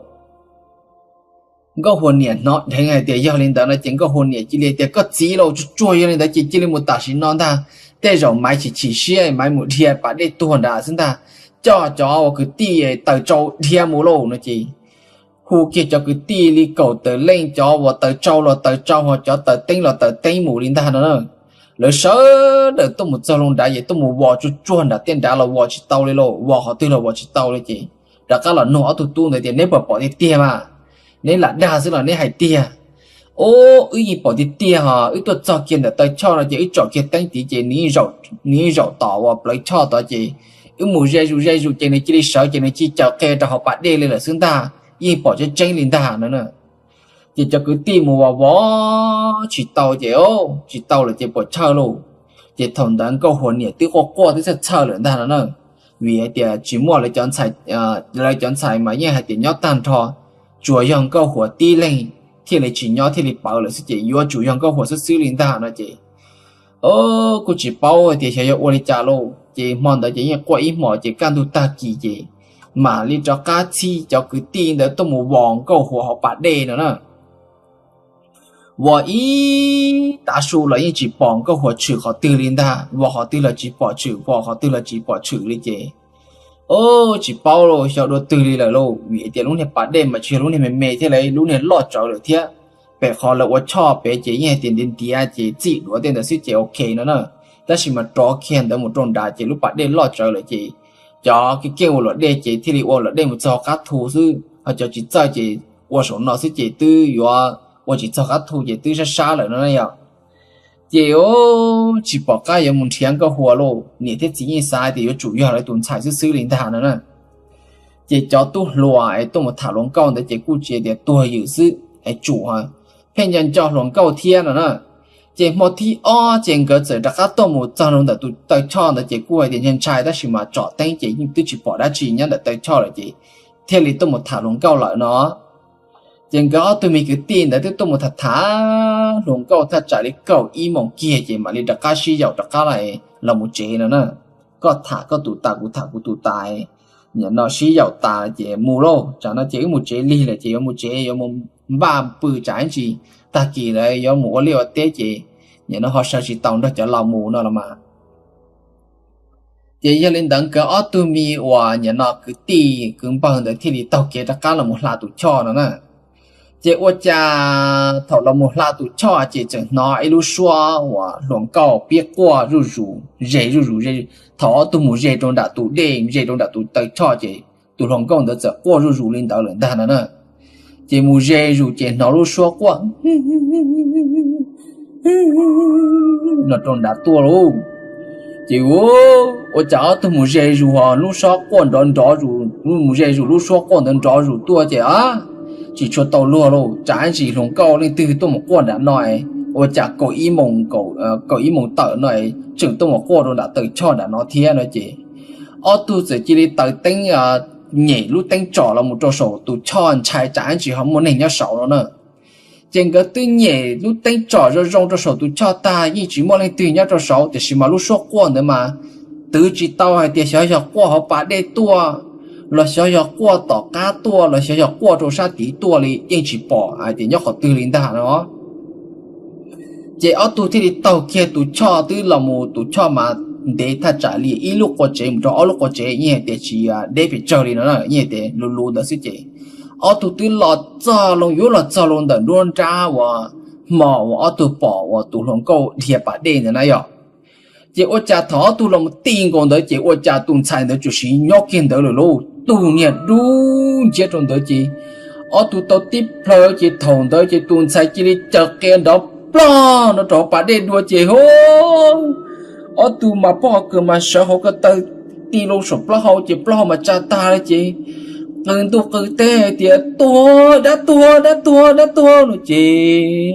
Nkauj Huas niam hnov dheev hais tias yog li ntawd no ces Nkauj Huas niam cia li tias, Koj txiv lauj, tsuag tsuag yog li ntawd ces cia li mus tam sim no ntag. Tej zaum Maiv chim chim siab, Maiv mus dhia pas dej tuag nrad xwb ntag. Coj cov ua kwv tij taws tsau dhia mus lauj no ces hu kiag cov kwv tij li kaum tawm leej, cov uas taws tsau los taws tsau, ho cov taws teeb los taws teeb mus li ntag no na. Lawv sawv daws tuaj mus txog loo nrad ces tuaj mus vos tsuag tsuag nram tej nrad los vos tsis tau li lauj, vos qhov twg los vos tsis tau li ces rov qab los nug ob tug tub ntawd tias, Neb puas pom tiag tiag mas? Neb lam dag xwb los neb hais tiag? Ub, wb yeej pom tiag tiag hos, wb tuaj txog kiag ntawm taw choj no ces wb tsom kiag teeb tid ces nws yeej zaum tom uas plawv choj tod ces wb mus ze zus ze zus ces nws cia li sawv ces nws cia li caws qia rau hauv pas dej li lawm xwb ntag, yeej pom tseeb tseeb li ntag no na. Ces cov kwv tij mus vos vos tsis tau ces, tsis tau lawm ces puas chawj lauj. Ces thaum ntawd Nkauj Huas niam twb quaj quaj twb txhawj txhawj lawm ntag no na, vim hais tias tsis muaj lawv cov ntxhais, lawv cov ntxhais mas yeej hais tias nyob tag nrho, tsuas yog Nkauj Huas tib leeg thiaj li tsis nyob thiaj li pawv lawm xwb ces yuav tsum yog Nkauj Huas xwb xwb li ntag no ces kuj tsis paub tias xyov yuav ua li cas lauj. Ces hmo ntawd ces yeej quaj ib hmos ces kaj ntug tag kis ces mam li rov qab txhij cov kwv tij ntawd tuaj mus vos Nkauj Huas hauv pas dej no na. Vos ib tav su los yeej tsis pom Nkauj Huas tshwm qhov twg li ntag, vos qhov twg los tsis pom tshwm, vos qhov twg los tsis pom tshwm li ces tsis paub lauj, xyov dua twg li lawm lauj, vim tias lub niag pas dej mas tsis yog lub niag me me thiab, lub niag loj tsawv lawm thiab. Pem qhov lawv ua choj pem ces yeej hais tias ntiav ntiav ces txij duav tej ntawd xwb ces ok no na. Tab sis mas rov kiag ntawd mus rau nrad ces lub pas dej loj tsawv lawm ces cov kev keej ua luam dej ces thiaj li ua luam dej mus txog qab thu xwb, ho cov tsis txawj ces ua saum no xwb ces twb yuav ua tsis txog qab thu ces twb sab sab lawm no na yog. Ces tsis pom qab yuav mus nrhiav Nkauj Huas lauj, niam thiab txiv yeej xav tias yuav tsum yog lawv tus ntxhais xwb xwb li ntag no na. Ces cov tub hluas es tuaj mus tham hluas nkauj ntawd ces kuj tsis tias tuag ywm xwb es tsum pheej nco nco hluas nkauj thiab no na. Ces hmo thib ob ces nkawd txawm rov qab tuaj mus txog rau ntawm tus taw choj ntawd ces kuj hais tias ntshai ntshai tab sis mas tsom teeb ces yeej twb tsis pom dab tsi nyob ntawm taw choj lawm ces thiaj li tuaj mus tham hluas nkauj lawm no. Ces nkawd ob tug me kwv tij ntawd twb tuaj mus tham tham hluas nkauj thaj tsam li kaum ib moos kiag ces mam li rov qab sib yaum rov qab los mus tsev no na. Koj tham koj tus tas, kuv tham kuv tus tas, nim no sib yaum tas ces mus lauj, tsam no ces wb mus tsev lig lawm ces yuav mus tsev yuav mus npaj pw tsam ib ntsis tag kis lawv yuav mus ua liaj ua teb ces nim no ho sawv tsis tau nrog cov laus mus no los mas. Ces yog li ntawd nkawd ob tug me uas nim no kwv tij kwv npawg ntawd thiaj li taug kev rov qab los mus hla tus choj no na. Ces ua cas thaum los mus hla tus choj ces txawm hnov ib lub suab uas hluas nkauj pib quaj zuj zus ze zuj zus, thaum ob tug mus ze rau nram tus dej, ze rau nram tus taw choj ces tus hluas nkauj ntawd txawm quaj zuj zus li ntawd lawm ntag no na. Ces mus ze zus ces hnov lub suab quaj no rau nrad tuaj lauj. Ces ua cas ob tug mus ze zus ho lub suab quaj nrov nrov zus, mus ze zus lub suab quaj nrov nrov zus tuaj ces tsis tshua tau luag lauj, tsam ib ntsis hluas nkauj leej twg tuaj mus quaj nram no, ua cas kaum ib moos, kaum ib moos tawm no tseem tuaj mus quaj rau nram taw choj nram no thiab no ces ob tug txawm cia li taws teeb, nyem lub teeb tsom los mus rau saum tus choj ntshai tsam ib ntsis ho muaj neeg nyob saud no na. Ces nkawd twb nyem lub teeb tsom zoo zoo rau saum tus choj tag yeej tsis muaj leej twg nyob rau saud, tiam sis mas lub suab quaj ntawd mas twv tsis tau hais tias xyov yog quaj hauv pas dej tuaj, los xyov yog quaj tom qab tuaj, los xyov yog quaj rau sab tid tuaj li yeej tsis pom hais tias nyob qhov twg li ntag no. Ces ob tug thiaj li taug kiag tus choj twb los mus, tus choj mas ntev thaj tsam li ib lub qua tsev mus rau ob lub qua tsev, yeej hais tias tsis deb pes tsawg li no, yeej hais tias luv luv ntawd xwb ces ob tug twb los txog loo, yuav los txog loo ntawm nruab nrab uas hmo uas ob tug pom uas tus hluas nkauj dhia pas dej ntawd na yog. Ces ua cas thaum ob tug los mus ti nkaus ntawd ces ua cas tus ntxhais ntawd tsuas siv nyob kiag ntawd lawm lauj, tug niag dub nciab rau ntawd ces ob tug tau tib plhaw ces thaum ntawd ces tus ntxhais cia li caws qia nrov plog no rau hauv pas dej dua ces hu, ob tug mas poj kawg mas sawv hauv ko taw ti loo saum plaub hau ces plaub hau mas tsa tag li ces qw ntuj qw teb hais tias tuag, dab tuag, dab tuag, dab tuag no ces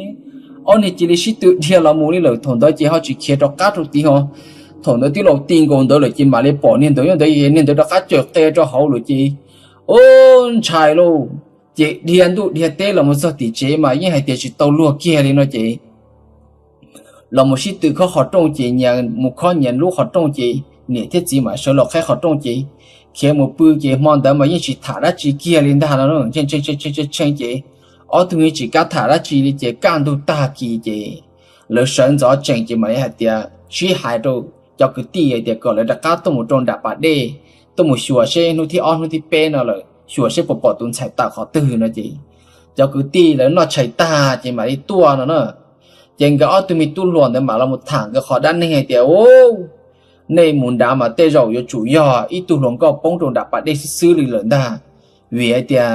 ob niag cia li sib tw dhia los mus li lawm. Thaum ntawd ces ho tsis khiav rov qab rau tid ho, thaum ntawd twb los ti nkaus ntawd lawm ces mam li pom niag ntawd nyob ntawd, niag ntawd rov qab caws qia rau hauv lawm ces ub ntshai lauj. Ces dhia ntuj dhia teb los mus txog tim tsev mas yeej hais tias tsis tau luag kiag li no ces los mus sib tw khob qhov rooj ces nyias mus khob nyias lub qhov rooj ces niam thiab txiv mas sawv los qhib qhov rooj ces khiav mus pw ces hmo ntawd mas yeej tsis tham dab tsi kiag li ntag no, tshee tshee ces ob tug yeej tsis kam tham dab tsi li ces kaj ntug tag kis ces lawv sawv ntxov tsees ces mam li hais tias sib hais rau cov kwv tij hais tias kom lawv rov qab tuaj mus rau nram pas dej, tuaj mus xyuas seb hnub thib ob hnub thib peb no lawm xyuas seb puas pom tus ntxhais tawm qhov twg no ces cov kwv tij lawv noj tshais tag ces mam li tuaj no na. Ces nkawd ob tug me tub hluas ntawd mam los mus tham nkawd qhov dab neeg hais tias, u, nej mus nrad mas tej zaum yuav tsum yog ib tug hluas nkauj poob rau nram pas dej xwb xwb li lawm ntag. Vim hais tias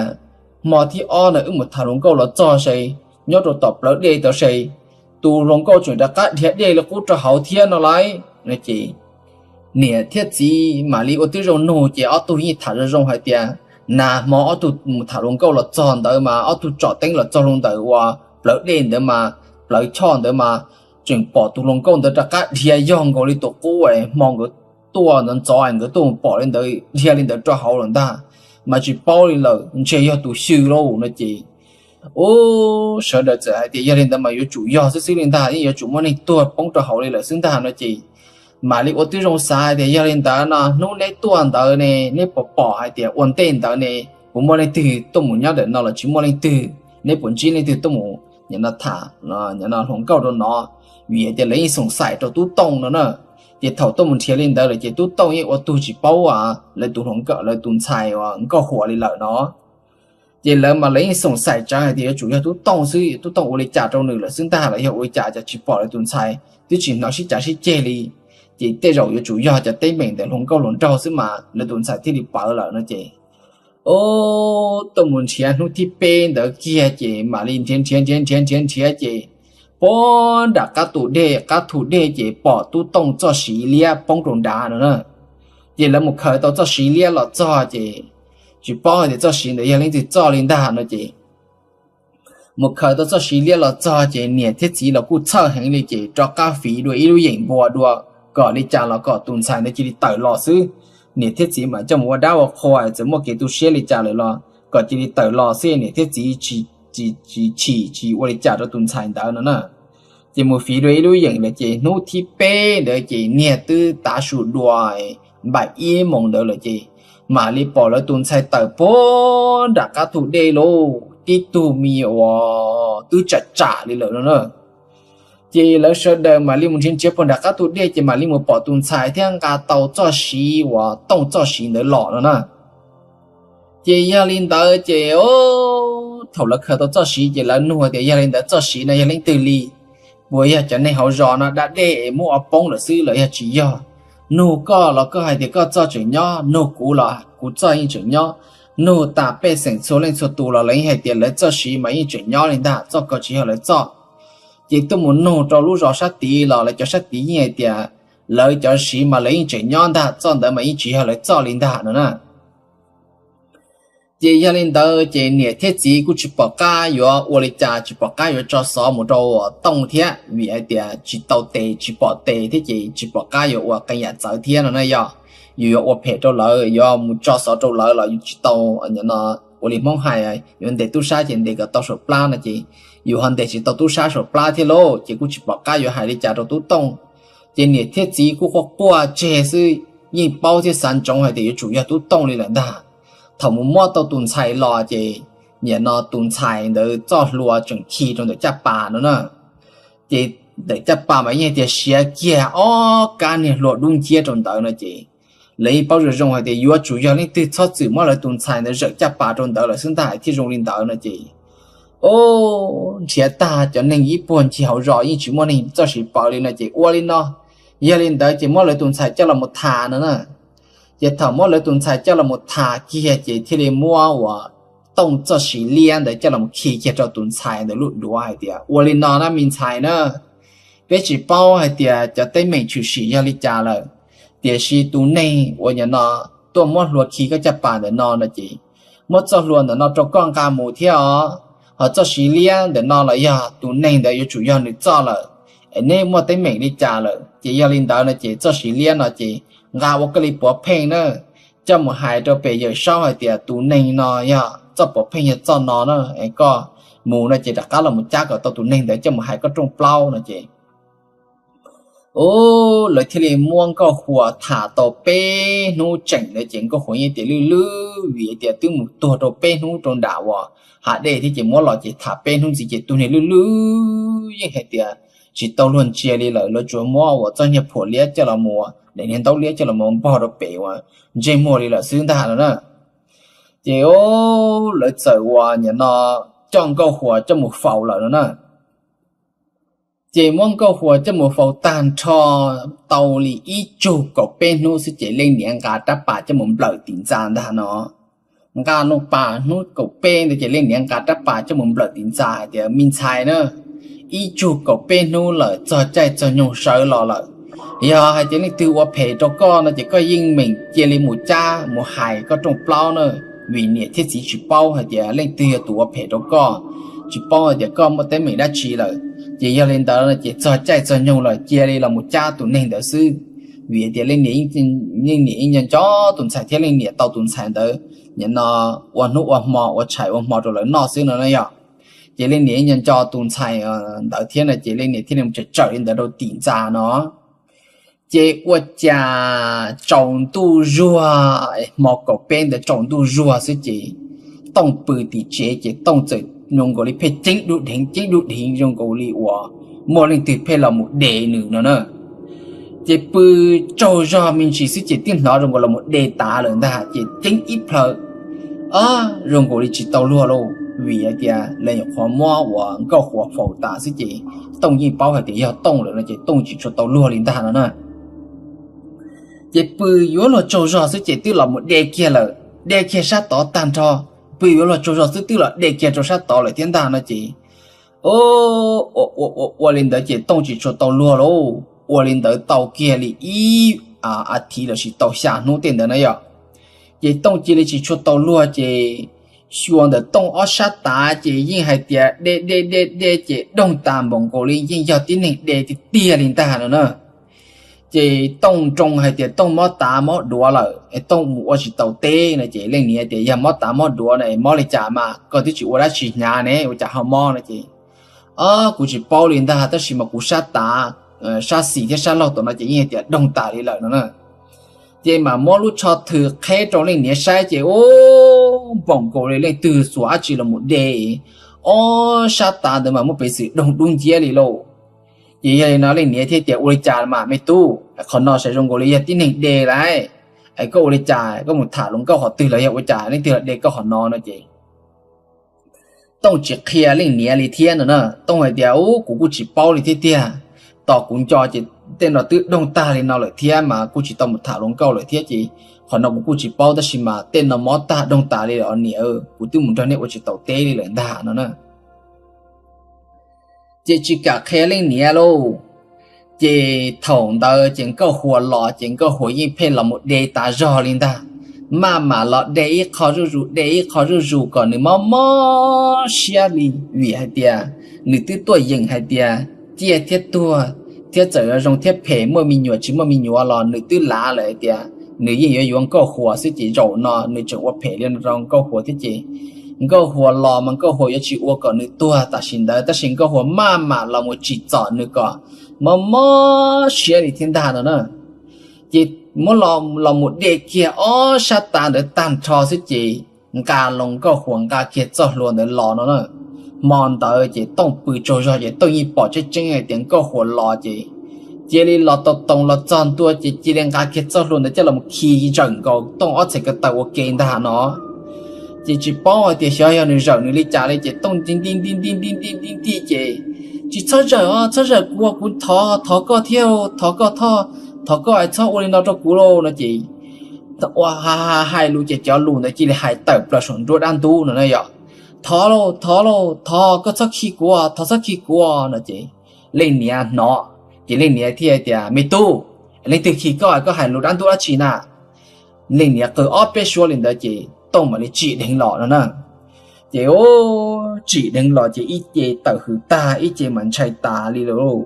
hmo thib ob no wb mus tham hluas nkauj los txog se, nyob rau tom plawv dej tau se, tus hluas nkauj tseem rov qab dhia dej li qub rau hauv thiab no lauj. No ces niam thiab txiv mam li ua tib zoo nug ces ob tug yeej tham zoo zoo hais tias, nag hmo ob tug mus tham hluas nkauj los txog ntawd mas ob tug tsom teeb los txog loo ntawm uas plawv dej ntawd mas, plawv choj ntawd mas tseem pom tus hluas nkauj ntawd rov qab dhia yog nkaus li tus qub hmo nkawd tuaj ntxov ntxov nkawd tuaj mus pom li ntawd dhia li ntawd rau hauv lawm ntag, mas tsis paub li lawm, ntshe yog tus xyw lauj no ces, u, sawv daws txawm hais tias yog li ntawd mas yuav tsum yog xwb xwb li ntag, yeej yuav tsum muaj neeg tuag poob rau hauv li lawm xwb ntag no ces mam li ua tib zoo xav hais tias yog li ntawd no hnub neb tuaj ntawd ne neb puas pom hais tias ua ntej ntawd ne puas muaj leej twg tuaj mus nyob ntawm no los tsis muaj leej twg, neb puas ntsib leej twg tuaj mus nim no tham nim no hluas nkauj rau no, vim hais tias lawv yeej xoom xaim rau tub tooj no na. Ces thaum tuaj mus nrhiav li ntawd lawm ces tub tooj yeej ua tug tsis paub lawv tus hluas nkauj, lawv tus ntxhais uas nkauj huam li lawm no. Ces lawv mas lawv yeej xoom xaim tseeb hais tias yuav tsum yog tub tooj xwb, tub tooj ua li cas rau nws lawm xwb ntag, los yog ua li cas cas tsis pom lawv tus ntxhais twb tsis hnov sib cav sib ceg li. Ces tej zaum yuav tsum yog cov teeb meem ntawm hluas nkauj hluas nraug xwb mas lawv tus ntxhais thiaj li pawv lawm no ces, o, tuaj mus nrhiav hnub thib peb ntawd kiag ces mam li nrhiav nrhiav nrhiav nrhiav nrhiav nrhiav ces puag nram qab tus dej, qab thu dej ces pom tub tooj txoj siv liab poob rau nrad no na. Ces lawv mus khaws tau txoj siv liab los txog ces tsis paub hais tias txoj siv ntawd yog leej twg txoj li ntag no ces mus khaws tau txoj siv liab los txog ces niam thiab txiv los kuj txhawj heev li ces rov qab fiv dua ib lub yeem npua dua kom li cas los kom tus ntxhais ntawd cia li tawm los xwb. Niam thiab txiv mas coj mus ua dab ua qhua txawm muaj kev tu siab li cas lawm los kom cia li tawm los xwb, niam thiab txiv tsis chim tsis ua li cas rau tus ntxhais ntawd no na. Ces mus fiv dua ib lub yeem lawm ces hnub thib peb ntawd ces niag twb tav su dua npaum ib moos ntawd lawm ces mam li pom lawv tus ntxhais tawm puag nram qab thu dej lauj, tib tug me uas twb tsam tsam li lawm no na. Ces lawv sawv daws mam li mus nrhiav nrhiav puag nram qab thu dej ces mam li mus pom tus ntxhais thiab nqa tau txoj siv uas tooj txoj siv ntawd los no na. Ces yog li ntawd ces thaum lawv khaws tau txoj siv ces lawv nug tias yog li ntawd txoj siv no yog leej twg li? Puas yog cov neeg hauv zos no da dej es muab ua poob lawm xwb los yog tsis yog? Nug koj los koj hais tias koj txoj tseem nyob, nug kuv los kuv txoj yeej tseem nyob, nug tas pej xeem txhua leej txhua tus los lawv yeej hais tias lawv txoj siv mas yeej tseem nyob li ntag, txoj ko tsis yog lawv txoj. Ces tuaj mus nug rau lub zos sab tid los lawv cov sab tid yeej hais tias lawv cov siv mas lawv yeej tseem nyob ntag, txoj ntawd mas yeej tsis yog lawv txoj li ntag no na. Ces yog li ntawd ces niam thiab txiv kuj tsis pom qab yuav ua li cas, tsis pom qab yuav tso xov mus rau tooj thiab, vim hais tias tsis tau tes tsis pom tes thiab ces tsis pom qab yuav ua qee yam txawv thiab no na. Yog yus yuav ua phem rau lawv, yuav mus tso xov rau lawv los yus tsis tau no ua li Hmoob hais, yuav ntes tub sab ces ntes kom tau saum plab no ces yus ho ntes tsis tau tub sab saum plab thiab lauj, ces kuj tsis pom qab yuav hais li cas rau tub Tooj. Ces niam thiab txiv kuj quaj quaj tseg xwb, yeej paub thiab xav ntsoov hais tias yuav tsum yog tub Tooj li lawm ntag. Thaum mus muab tau tus ntxhais los ces nim no tus ntxhais ntawd txoj hlua tseem khi rau ntawm caj pas no na. Ces ntawm caj pas mas yeej tias siav kiag ob kab niag hlua dub nciab rau ntawd no ces lawv yeej paub zoo zoo hais tias yuav tsum yog leej twg txhob txwm muab lawv tus ntxhais ntawd zawm caj pas rau ntawd lawm xwb ntag thiaj zoo li ntawd no ces, o, nrhiav tag cov neeg ib puag ncig hauv zos yeej tsis muaj neeg txoj siv paws li no ces ua li no, yog li ntawd ces muab lawv tus ntxhais coj los mus tham no na. Ces thaum muab lawv tus ntxhais coj los mus tham kiag ces thiaj li muab uas Tooj txoj siv liab ntawd coj los khi kiag rau tus ntxhais ntawd lub duav hais tias, ua li no na me ntxhais na, peb tsis paub hais tias cov teeb meem tshwm sim yog li cas lawm, tiam sis tus neeg uas nim no tuaj muab hlua khi koj caj pas ntawm no no ces muab txoj hlua ntawm no rau koj nqa mus thiab os, ho txoj siv liab ntawm no los yog tus neeg ntawd yuav tsum yog nws txoj lawm, es neb muaj teeb meem li cas lawm ces yog li ntawd no ces txoj siv liab no ces nqa ua koj li puav pheej na, coj mus hais rau pem Yawm Saub hais tias tus neeg no yog txoj puav pheej yog txoj no na, es koj mus no ces rov qab los mus cab kom tau tus neeg ntawd coj mus hais koj rooj plaub no ces, u, lawv thiaj li muab Nkauj Huas tham tau peb hnub tseem ntawd ces Nkauj Huas yeej tias lwj lwj vim tias twb mus tuag rau peb hnub rau nram uas hav dej thiab ces muab los ces tham peb hnub ntxiv ces tus niag lwj lwj yeej hais tias tsis tau luag ntsia li lawm, lawv tsuas muab uas txoj niag phuam liab coj los mus, daim niag ntaub liab coj los mus npog rau pem uas ntsej muag li lawm xwb ntag no na. Ces lawv txawm uas nim no coj Nkauj Huas coj mus faus lawm no na. Ces muab Nkauj Huas coj mus faus tag nrho tau li ib tsug kaum peb hnub xwb ces leej niam nqa rab pas coj mus nplawm tim ntxa ntag no. Nqa loo pas hnub kaum peb ntawd ces leej niam nqa rab pas coj mus nplawm tim ntxa hais tias, me ntxhais na, ib tsug kaum peb hnub lawm, txog caij txog nyoog sawv los lawm. Yog hais tias leej twg ua phem rau koj no ces koj yeej meem cia li mus cab mus hais koj rooj plaub na, vim niam thiab txiv tsis paub hais tias leej twg yog tus ua phem rau koj, tsis paub hais tias koj muaj teeb meem dab tsi lawm. Ces yog li ntawd no ces txog caij txog nyoog lawm cia li los mus cab tus neeg ntawd xwb, vim tias leej niam, leej niam yeej nco nco tus ntxhais thiab leej niam tau tus ntxhais ntawd nim no ua hnub ua hmo ua tshais ua hmo rau lawv noj xwb no na yog. Ces leej niam yeej nco nco tus ntxhais ntawd thiab no ces leej niam thiaj li tsawm tsawm li ntawd rau tim ntxa no. Ces ua cas tsaus ntuj zuag, hmo kaum peb ntawd tsaus ntuj zuag xwb ces Tooj pw tim tsev ces Tooj txawm zoo nkaus li pheej ceeb dub dheev ceeb dub dheev zoo nkaus li uas muaj leej twg pheej los mus de nws no na. Ces pw tsaug zog me ntsis xwb ces twb hnov zoo nkaus los mus de tav lawm ntag ces ceeb ib plhaw, zoo nkaus li tsis tau luag lauj, vim hais tias lawv nyuam qhuav muab uas Nkauj Huas faus tas xwb ces Tooj yeej paub hais tias yog Tooj lawm no ces Tooj tsis tshua tau luag li ntag no na. Ces pw yuav luag tsaug zog xwb ces twb los mus de kiag lawm, de kiag sab tod tag nrho, pw yuav luag tsaug zog xwb twb los de kiag rau sab tod lawm thiab ntag no ces, ua li ntawd ces Tooj tsis tshua tau luag lauj. Ua li ntawd tau kiag li ib a thiv los sis tau xya hnub tej ntawd na yog. Ces Tooj cia li tsis tshua tau luag ces xyuas ntawm Tooj ob sab tav ces yeej hais tias de de de de ces doog tas npaum nkaus li yeej yog tib neeg de tiag tiag li ntag no na. Ces Tooj nroo hais tias Tooj mob tav mob duav lawm es Tooj mus ua tsis tau teb no ces leej niam tias yog mob tav mob duav no es mob li cas mas koj twb tsis ua dab tsi hnyav ne ua cas ho mob no ces, kuv tsis paub li ntag tab sis mas kuv sab tav, sab xis thiab sab laug tom no ces yeej hais tias doog tas li lawm no na. Ces mam muab lub tsho thwm qheb rau leej niam saib ces ub npaum nkaus li leej twg xuas dab tsi los mus de ob sab tav ntawd mas muaj peev xwm doog dub nciab li lauj. Ces yog li no leej niam thiaj tias ua li cas mas me tub, qhov no sav zoo nkaus li yog tib neeg de lawm, es koj ua li cas koj mus tham hluas nkauj qhov twg los yog ua cas leej twg los de koj qhov no no ces Tooj tsis qhia leej niam li thiab no na. Tooj hais tias ub kuv kuj tsis paub li thiab tiag, tos kuv nco ces tej no twb doog tag li no lawm thiab mas kuj tsis tau mus tham hluas nkauj lawm thiab ces qhov no kuv kuj tsis paub tab sis mas tej no mob tag doog tas li lawm niam, kuv twb mus nrog nej ua tsis tau teb li lawm ntag no na. Ces tsis kam qhia leej niam lauj. Ces thaum ntawd ces Nkauj Huas los ces Nkauj Huas yeej pheej los mus de tas zog li ntag. Maj mam los de ib qho zuj zus de ib qho zuj zus kom nws mob mob siab li vim hais tias nws twb tuaj yeem hais tias ciaj thiab tuag thiab txawm zoo thiab phem muaj me nyuam tsis muaj me nyuam los nws twb lav lawm hais tias nws yeej yuav yuav Nkauj Huas xwb ces zaum no nws tseem ua phem li no rau Nkauj Huas thiab ces Nkauj Huas los mas Nkauj Huas yuav tsis ua kom nws tuag tam sim ntawd, tab sis Nkauj Huas maj mam los mus tsim txom nws kom mob mob siab li thiab ntag no na. Ces muab los mus de kiag ob sab tav ntawd tag nrho xwb ces nqa loo, Nkauj Huas nqa kiag txoj hlua ntawd los no na. Hmo ntawd ces Tooj pw tsaug zog ces Tooj yeej pom tseeb tseeb hais tias Nkauj Huas los ces cia li los tau toos los txog ntua ces cia li nqa kiag txoj hlua ntawd coj los khi zawm nkaus Tooj ob txhais ko taw ua ke ntag no. Ces tsis paub hais tias xyov yog nws zawm nws li cas li ces Tooj nti nti nti nti nti nti nti ces, Tsis txhob zawm os, txhob zawm kuv, kuv thov, thov koj thiab, thov koj, thov koj es txhob ua li no rau kuv lauj no ces ua ha ha hais lus ces cov lus ntawd cia li hais tawm plaws saum nruab dab ntub no na yom. Thov lauj, thov lauj, thov koj txhob khi kuv, thov txhob khi kuv no ces leej niam hnov ces leej niam thiaj tias, Me tub, leej twg khi koj, koj hais lus dab ntub dab tsi na? Leej niam qw ob peb suab li ntawd ces Tooj mam li tsim dheev los no na. Ces tsim dheev los ces ib ce tawm hws tag, ib ce mas ntshai tas li lawm.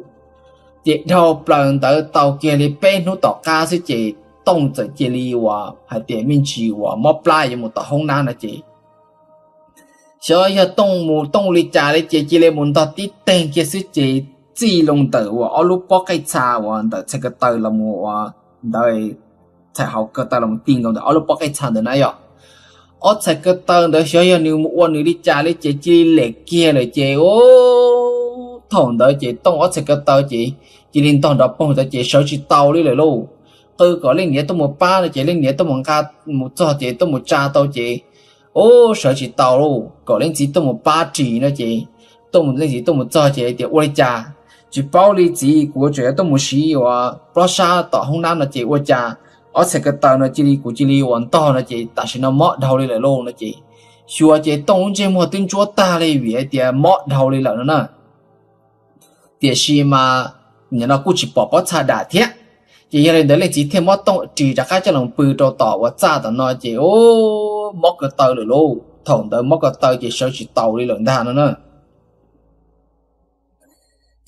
Ces dhau plaws ntawd tau kiag li peb hnub tom qab xwb ces Tooj txawm cia li uas hais tias me ntsis uas mob plab yuav mus tom hoob nab no ces xyov yog Tooj mus Tooj li cas li ces cia li mus ntog tib teeg kiag xwb ces txij loo ntawm uas ob lub pob qej txha uas ntawm txhais ko taw los mus uas ntawd, txhais hauv ko taw los mus ti nkaus ntawm ob lub pob qej txha ntawd na yom. Ob txhais ko taw ntawd xyov yog nws mus ua nws li cas li ces cia li lem kiag lawm ces thaum ntawd ces Tooj ob txhais ko taw ces cia li ntog nrov poog ntawd ces sawv tsis tau li lawm lauj. Qw kom leej niam tuaj mus pab no ces leej niam tuaj mus nqa mus txog ces tuaj mus tsa tau ces, ub, sawv tsis tau lauj, kom leej txiv tuaj mus pab ris no ces tuaj mus, leej txiv tuaj mus txog ces tias, Ua li cas? Tsis paub li txiv, kuv tseem yuav tuaj mus siv uas plob sab tom hoob nab no ces ua cas ob txhais ko taw no cia li, kuv cia li uas ntog no ces tam sim no mob dhau li lawm lauj no ces xyuas ces Tooj lub ntsej muag twb ntsuab tag li vim hais tias mob dhau li lawm no na. Tiam sis mas nim no kuj tsis pom pob txha dam thiab. Ces yog li ntawd leej txiv thiaj muab Tooj ris rov qab coj los pw rau tom uas txaj tom no ces mob ko taw lawm lauj. Thaum ntawd mob ko taw ces sawv tsis taus li lawm ntag no na.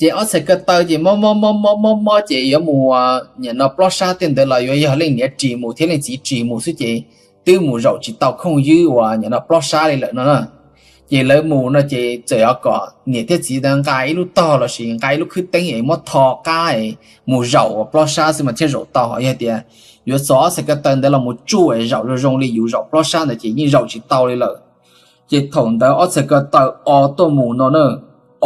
Ces ob txhais ko taw ces mob mob mob mob mob mob ces yuav mus nim no plob sab tej ntawd los yuav yog leej niam ris mus thiab leej txiv ris mus xwb ces twb mus zaum tsis tau khooj ywb uas nim no plob sab li lawm no na. Ces lawv mus no ces txawm yog kom niam thiab txiv ntawd nqa ib lub tog lossis nqa ib lub khwb teeb es muab tho qab es mus zaum uas plob sab xwb mas thiaj zaum tau. Ho yog tias yuav txov ob txhais ko taw ntawd los mus tsuj es zaum zoo zoo li yus zaum plob sab ntawd ces yeej zaum tsis tau li lawm. Ces thaum ntawd ob txhais ko taw o tuaj mus no na,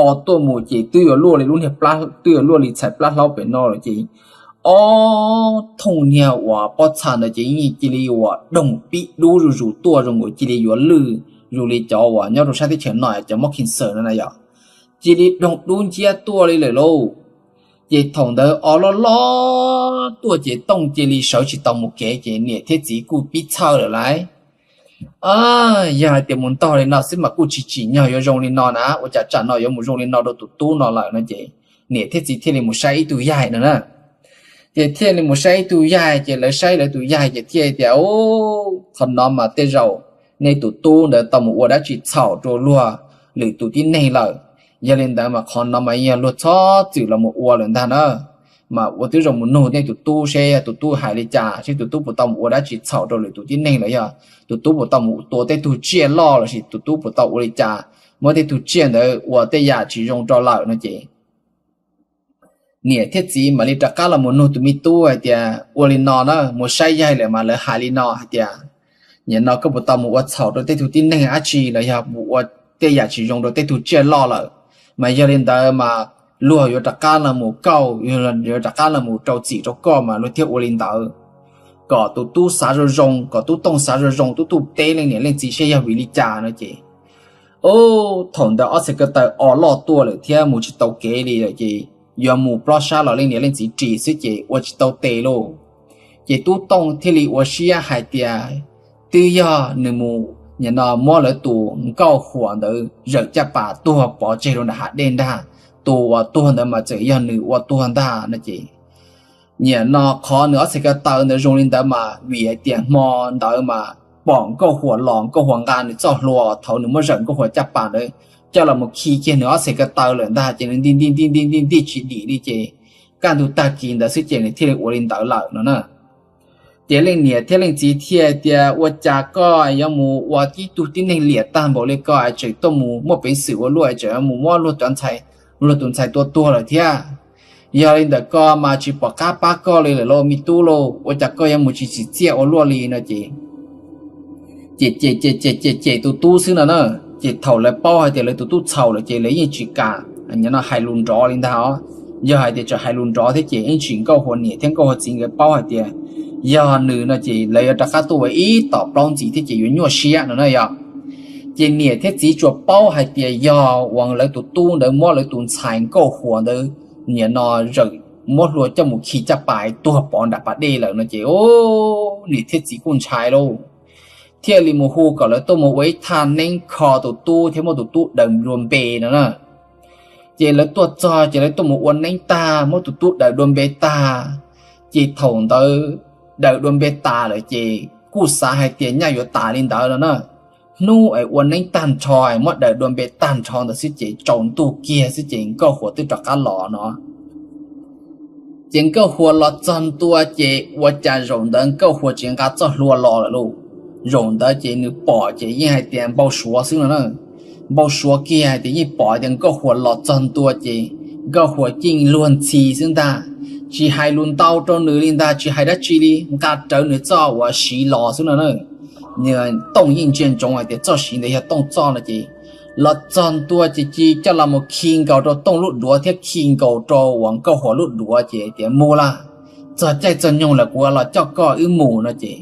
o tuaj mus ces twb yuav luaj li lub niag plab, twb yuav luaj li txhais plab hlaub pem no lawm ces ob thooj niag uas pob txha ntawd ces yeej cia li uas doog pib dub zuj zus tuaj zoo nkaus cia li yuav lwj, zoo li cov uas nyob rau sab teb chaws no cov mob cancer no na yom, cia li doog dub nciab tuaj li lawm lauj. Ces thaum ntawd o loj loj tuaj ces Tooj cia li sawv tsis tau mus kev ces niam thiab txiv kuj pib txhawj lawm lauj. Yog hais tias mus ntog li no xwb mas kuj tsis tsim nyog yuav zoo li no na, ua cas tsam no yuav mus zoo li no rau tus tub no lawm no ces niam thiab txiv thiaj li mus saib ib tug yaig no na. Ces thiaj li mus saib ib tug yaig ces lawv saib lawv tus yaig ces thiaj tias, Qhov no mas tej zaum nej tus tub ntawd tau mus ua dab tsi txhaum rau luag lwm tus tib neeg lawm. Yog li ntawd mas qhov no mas yog luag txhob txwm los mus ua lawm ntag na. Mas ua twb zoo mus nug nej tus tub seb yog tus tub hais li cas, seb tus tub puas tau mus ua dab tsi txhaum rau lwm tus tib neeg los yog tus tub puas tau mus tua tej tug tsiaj loj lossis tus tub puas tau ua li cas, muab tej tug tsiaj ntawd ua tej yam tsis zoo rau lawm no ces niam thiab txiv mam li rov qab los mus nug tus me tub hais tias, Ua li no na, mus saib yaig lawm mas lawv hais li no hais tias, nim no koj puas tau mus ua txhaum rau tej tug tib neeg dab tsi los yog mus ua tej yam tsis zoo rau tej tug tsiaj loj lawm? Mas yog li ntawd mas luag yuav rov qab los mus kauj, yuav rov qab los mus rau txim rau koj mas luag thiaj ua li ntawd, kom tus tub xav zoo zoo, kom tub Tooj xav zoo zoo, tub Tooj teb leej niam leej txiv seb yog vim li cas no ces thaum ntawd ob txhais ko taw o loj tuaj lawm thiab mus tsis tau kev li lawm ces yuav mus plob sab los leej niam leej txiv ris xwb ces ua tsis tau tes lauj. Ces tub Tooj thiaj li ua siab hais tias twb yog nws mus nim no muab lawv tus nkauj huam ntawd zawm caj pas tuag pov tseg rau nram hav dej ntag, tus uas tuag ntawd mas txawm yog nws ua tuag ntag no ces nim no qhov nws ob txhais ko taw ntawd zoo li ntawd mas vim hais tias hmo ntawd mas pom nkauj huam los nkauj huam nqa nws txoj hlua thaum nws muab zawm nkauj huam caj pas ntawd coj los mus khi kiag nws ob txhais ko taw lawm ntag ces nws nti nti nti nti nti nti tsis dim li ces kaj ntug tag kis ntawd xwb ces nws thiaj li ua li ntawd lawm no na. Ces leej niam thiab leej txiv thiaj tias, ua cas koj yuav mus ua ib tug tib neeg liam tag npaum li ko es tseem tuaj mus muaj peev xwm ua luaj es tseem mus muab luag tus ntxhais, luag tus ntxhais tua tuag lawm thiab. Yog li ntawm ko mas tsis pom qab pab koj li lawm lauj me tub lauj, ua cas koj yuav mus tsis tsim txiaj ua luaj li no ces ces ces ces ces ces cem tus tub xwb no na. Ces thaum lawv paub hais tias lawv tus tub txhaum lawm ces lawv yeej tsis kam hais lus nrov li ntag os. Yog hais tias tseem hais lus nrov thiab ces yeej tsis, Nkauj Hua niam thiab Nkauj Hua txiv nkawd paub hais tias yog nws no ces lawv yuav rov qab tuaj ua ib tom plaub ntxiv thiab ces yuav nyuaj siab no na yog. Ces niam thiab txiv tsuas paub hais tias yog uas lawv tus tub ntawd muab lawv tus ntxhais Nkauj Hua ntawd nim no zawm muab hlua coj mus khi caj pas tuag pov nram pas dej lawm no ces niam thiab txiv kuj ntshai lauj, thiaj li mus hu kom lawv tuaj mus ua ib thaj neeb kho tus tub thiab muab tus tub daws dua npe no na. Ces lawv tuaj txog ces lawv tuaj mus ua neeb tag muab tus tub daws dua npe tag, ces thaum ntawd daws dua npe tas lawm ces kuj xav hais tias nyaj yuav tas li ntawd no na. Hnub es ua neeb tag nrho muab daws dua npe tag nrho ntawd xwb ces tsaus ntuj kiag xwb ces Nkauj Hua twb rov qab los no. Ces Nkauj Hua los txog ntua ces ua cas zaum ntawd Nkauj Hua tsis nqa txoj hlua los lawm lauj. Zaum ntawd ces nws pom ces yeej hais tias npau suav xwb no na. Npau suav kiag hais tias yeej pom tias Nkauj Hua los txog ntua ces Nkauj Hua yeej luag ntxhi xwb ntag, tsis hais lus ntau rau nws li ntag, tsis hais dab tsi li, nqa rawv nws txoj uas siv los xwb no na. Tooj yeej ntsia ntsoov hais tias txoj siv ntawd yog Tooj txoj no ces los txog ntua ces cia coj los mus khi nkaus rau Tooj lub duav thiab khi nkaus rau uas Nkauj Hua lub duav ces tias, mus lawm, txog caij txog nyoog lawm kuv los coj koj wb mus no ces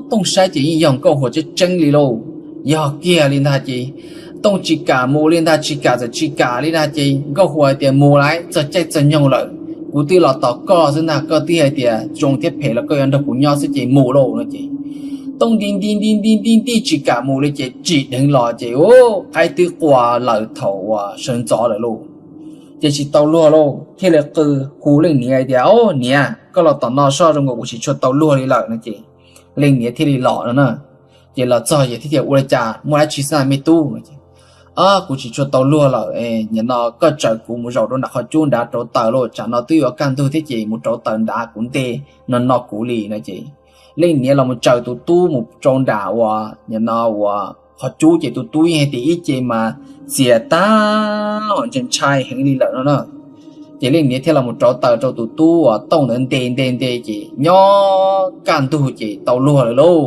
Tooj saib ces yeej yog Nkauj Hua tseeb tseeb li lauj. Yog kiag li ntag ces Tooj tsis kam mus li ntag, tsis kam txawm tsis kam li ntag ces Nkauj Hua tias, mus lawm, txog caij txog nyoog lawm, kuv twb los tos koj xwb ntag, koj twb hais tias zoo thiab phem los koj yuav nrog kuv nyob xwb ces mus lauj no ces Tooj nti nti nti nti nti nti tsis kam mus li ces tsim dheev los ces qaib twb qua lawm thaum uas sawv ntxov lawm lauj. Ces tsis tau luag lauj, thiaj li qw hu leej niam tias, o niam, koj los tom no soj zoo nkaus kuv tsis tshua tau luag li lawm no ces leej niam thiaj li los no na. Ces los txog ces thiaj tias, ua li cas, muaj dab tsi xwb me tub? Kuv tsis tshua tau luag lawm, nim no koj tsaws kuv mus zaum rau nram qhov cub nrad rauv taws lauj, tsam no twb yuav kaj ntug thiab ces mus rauv taws nrad kuv nte no no kuv li no ces leej niam los mus tsaws tus tub mus rau nram uas nim no uas qhov cub ces tus tub yeej hais tias ib ce mas txias tag, ntshai ntshai heev li lawm no na. Ces leej niam thiaj los mus rauv taws rau tus tub uas Tooj ntawd nte nte nte ces nyob kaj ntug ces tau luag lawm lauj.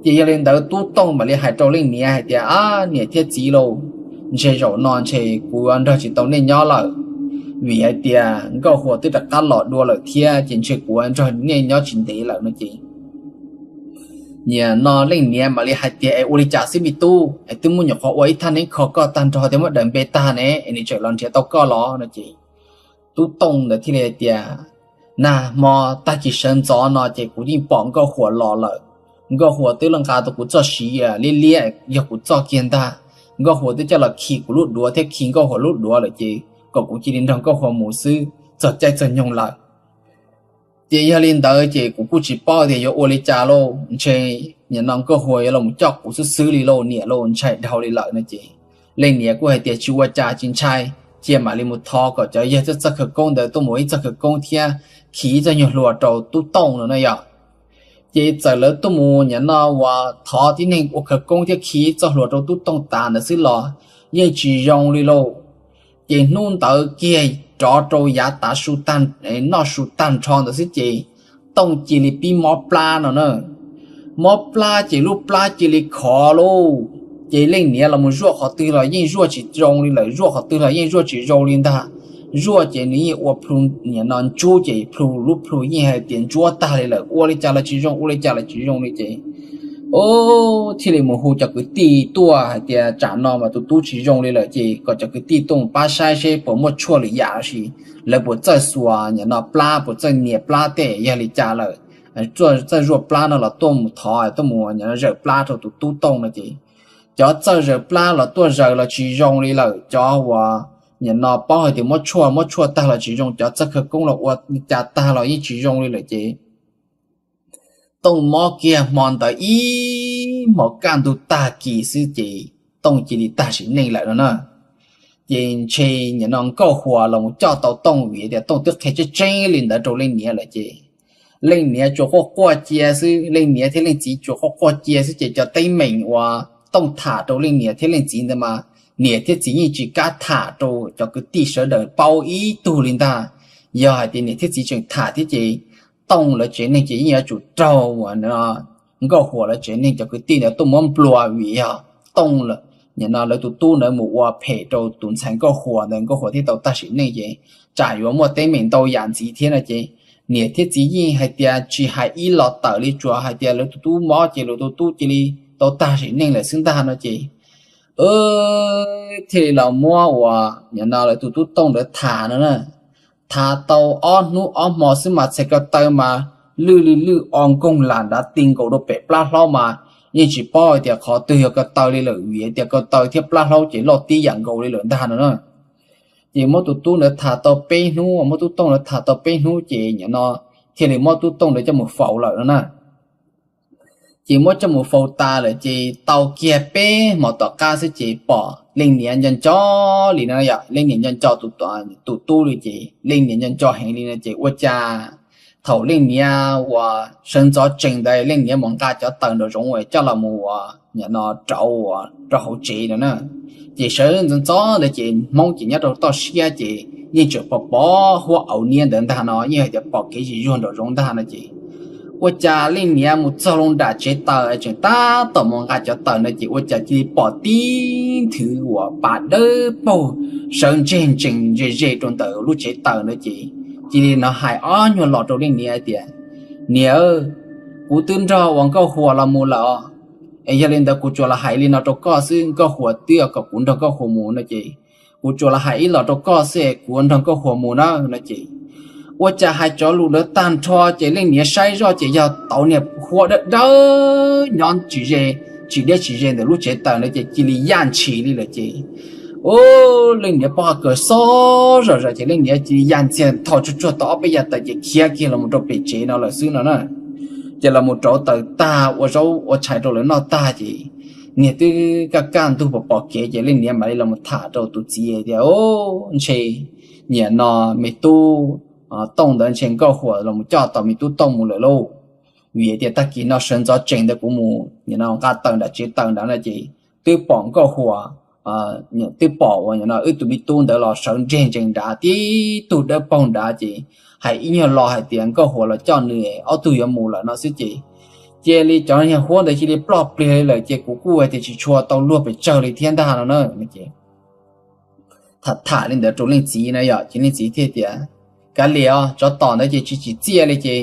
Ces yog li ntawd tub Tooj mam li hais rau leej niam hais tias, ab niam thiab txiv lauj, ntshe zaum no ntshe kuv yuav nrog tsis tau nej nyob lawm, vim hais tias Nkauj Hua twb rov qab los dua lawm thiab ces ntshe kuv yuav nrog nej nyob tsis ntev lawm no ces nim no leej niam mam li hais tias, es ua li cas xwb me tub, es twb muab nyuam qhuav ua ib thaj neeb kho koj tag nrho thiab muab daws npe tag ne es nws tseem los nrhiav tau koj los no ces tub Tooj ntawd thiaj li hais tias, nag hmo tag kis sawv ntxov no ces kuv yeej pom Nkauj Hua los lawm. Nkauj Hua twb los nqa tau kuv txoj siv liab liab yog kuv txoj kiag ntag. Nkauj Hua twb coj los khi kuv lub duav thiab khi Nkauj Hua lub duav lawm ces kom kuv cia li nrog Nkauj Hua mus xwb, txog caij txog nyoog lawm. Ces yog li ntawd ces kuv kuj tsis paub tias yuav ua li cas lauj, ntshe nim no Nkauj Hua yuav los coj kuv xwb xwb li lauj niam lauj, ntshai dhau li lawm no ces leej niam kuj hais tias, tsis ua cas tsis ntshai, cia mam li mus thov kom cov yawg txawj khawv koob ntawd tuaj mus ua ib txoj khawv koob thiab khi ib txoj nyuag hlua rau tub Tooj no na yog. Ces txawm lawv tuaj mus nim no uas thov tib neeg ua khawv koob thiab khi ib txoj hlua rau tub Tooj tas ntawd xwb los yeej tsis zoo li lauj. Ces hnub ntawd kiag rov rau yav tav su, noj su tag nrho ntawd xwb ces Tooj cia li pib mob plab no na. Mob plab ces lub plab cia li khov lauj. Ces leej niam los mus zuaj qhov twg los yeej zuaj tsis zoo li lawm, zuaj qhov twg los yeej zuaj tsis zoo li ntag. Zuaj ces nws yeej ua plhu, nim no ntsub ces plhu lub plhu yeej hais tias ntsuab tag li lawm, ua li cas los tsis zoo, ua li cas los tsis zoo li ces thiaj li mus hu cov kwv tij tuaj hais tias tsam no mas tus tub tsis zoo li lawm ces kom cov kwv tij tuaj mus pab saib seb puas muaj tshuaj lwm yam los sis lawv puas txawj xuas nim no plab, puas txawj nias plab tej yog li cas lawm. Txawj zuaj plab no los tuaj mus thov tuaj mus nim no zawm plab rau tus tub Tooj no ces cov txawj zawm plab los tuaj zawm los tsis zoo li lawm, cov uas nim no paub hais tias muab tshuaj, muab tshuaj tag los tsis zoo, cov txawj khawv koob los ua li cas tag los yeej tsis zoo li lawm ces Tooj mob kiag hmo ntawd ib hmos kaj ntug tag kis xwb ces Tooj cia li tag sim neej lawm no na. Ces ntshe nim no Nkauj Hua los mus coj tau Tooj vim tias Tooj twb qhia tseeb tseeb li ntawd rau leej niam lawm ces leej niam tsuas quaj quaj cia xwb, leej niam thiab leej txiv tsuas quaj quaj cia xwb ces cov teeb meem uas Tooj tham rau leej niam thiab leej txiv ntawd mas niam thiab txiv yeej tsis kam tham rau cov kwv tij sawv daws paub ib tug li ntag. Yog hais tias niam thiab txiv tseem tham thiab ces Tooj lawv tsev neeg ces yeej yuav tsum raug uas Nkauj Huas lawv tsev neeg cov kwv tij ntawd tuaj muab nplua vim yog Tooj lawv, nim no lawv tus tub ntawd mus ua phem rau tus ntxhais Nkauj Huas ntawd, Nkauj Huas thiaj tau tag sim neej ces tsam yuav muaj teeb meem ntau yam ntxiv thiab no ces niam thiab txiv yeej hais tias tsis hais ib los tawm li, tsuas hais tias lawv tus tub mob ces lawv tus tub cia li tau tag sim neej lawm xwb ntag no ces thiaj li los muab uas nim no lawv tus tub Tooj ntawd tham no na. Tham tau ob hnub ob hmo xwb mas txhais ko taw mas lwj li lwj o nkoog lam nrad ti nkaus rau pem plab hlaub mas yeej tsis paub hais tias qhov twg yog ko taw li lawm vim tias ko taw thiab plab hlaub ces loj tib yam nkaus li lawm ntag no na. Ces muab tus tub ntawd tham tau peb hnub, muab tub Tooj ntawd tham tau peb hnub ces nim no thiaj li muab tub Tooj ntawd coj mus faus lawm no na. Ces muab coj mus faus tas lawm ces tau kiag peb hmo tom qab xwb ces pom leej niam nco nco li no yom, leej niam nco nco tus tub li ces leej niam nco nco heev li no ces ua cas thaum leej niam uas sawv ntxov tsees ntawd leej niam mus nqa cov taws nraum zoov coj los mus uas nim no rauv uas rau hauv tsev no na. Ces sawv ntxov ntxov ntawd ces Hmoob ces nyob rau toj siab ces yeej tseem pom pom huab auv niab ntawd ntag no, yeej hais tias pom kev zis zuag nraum zoov ntag no ces ua cas leej niam mus txog loo nram tsev taws tseem tab tom mus nqa cov taws no ces ua cas cia li pom tib nthwv uas pas dawb paug sawv ntseg ntsees ze ze rau ntawm lub tsev taws ntawd ces cia li hnov hais ob nyuag los rau leej niam hais tias, Niam, kuv twb nrog uas Nkauj Huas los mus lawm os, es yog li ntawd kuv tsuas los hais li no rau koj xwb, Nkauj Huas twb kom kuv nrog Nkauj Huas mus no ces kuv tsuas los hais ib los rau koj xwb es kuv nrog Nkauj Huas mus na no ces ua cas hais cov lus ntawd tag nrho ces leej niam saib zoj ces yog tau niag huab dawb dawb nyob tsis ze, tsis deb tsis ze ntawm lub tsev taws ntawd ces cia li yaj ntshis li lawm ces leej niam poj ha kaws xob zom zaws ces leej niam cia li yaj ntxiag ntho tsuag tsuag tau ob peb yav taws ces khiav kiag los mus rau pem tsev no lawm xwb no na. Ces los mus rauv taws tag ua zaub ua tshais rau lawv noj tag ces niag twb kaj kaj ntug pom pom kev ces leej niam mam li los mus tham rau tus txiv tias, Ntshe nim no me tub Tooj ntawd ntshe Nkauj Huas los mus coj tau me tub Tooj mus lawm lauj. Vim tias tag kis no sawv ntxov tsees ntawd kuv mus nim no nqa taws nram tsev taws nrad no ces twb pom Nkauj Huas, twb pom uas nim no wb tus me tub ntawd los sawv ntseg ntsees nrad tib tug dawb paug nrad ces hais ib nyuag lo hais tias Nkauj Huas los coj nws ob tug yuav mus lawm no xwb ces cia li cov niag huab ntawd cia li ploj pliag li lawm ces kuv kuj hais tias tsis tshua tau luag pes tsawg li thiab ntag no na. Tham tham li ntawd rau leej txiv na yom ces leej txiv thiaj tias, Kav liam os, tsov tom ntawd ces tsis tsim txiaj li ces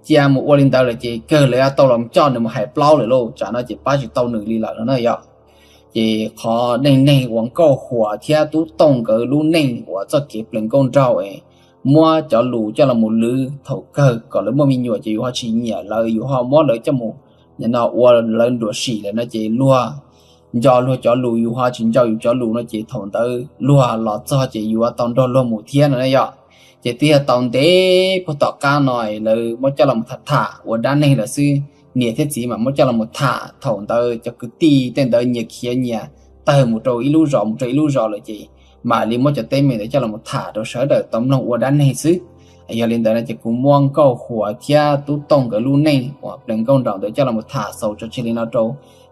cia mus ua li ntawd lawm ces kawg lawv tau los coj nws mus hais plaub lawm lauj, tsam no ces pab tsis tau nws li lawm no na yom. Ces qhov neej neeg uas Nkauj Huas thiab Tub Tooj nkawd lub neej uas txoj kev plees nkauj nraug es muab cov lus coj los mus lwv thaum kawg kom lawv muaj me nyuam ces yus ho tsis nyiam lawv, yus ho muab lawv coj mus nim no ua lawv nruam sim lawm no ces luag nco luag cov lus, yus ho tsis nco yus cov lus no ces thaum ntawd luag los txog ces yuav tau nrog luag mus thiab no na yom. Ces twb yog tau ntev puag tom qab no lawv muab coj los tham tham ua dab neeg lawm xwb. Niam thiab txiv mas muab coj los tham, thaum ntawd cov kwv tij tej ntawd nyias khiav nyias tawg mus rau ib lub zos mus rau ib lub zos lawm ces mam li muab cov teeb meem ntawd coj los tham rau sawv daws tau mloog ua dab neeg xwb. Yog li ntawd no ces kuv muab Nkauj Huas thiab Tub Tooj nkawd lub neej uas plees nkauj nraug ntawd coj los tham xaus tso tseg li no rau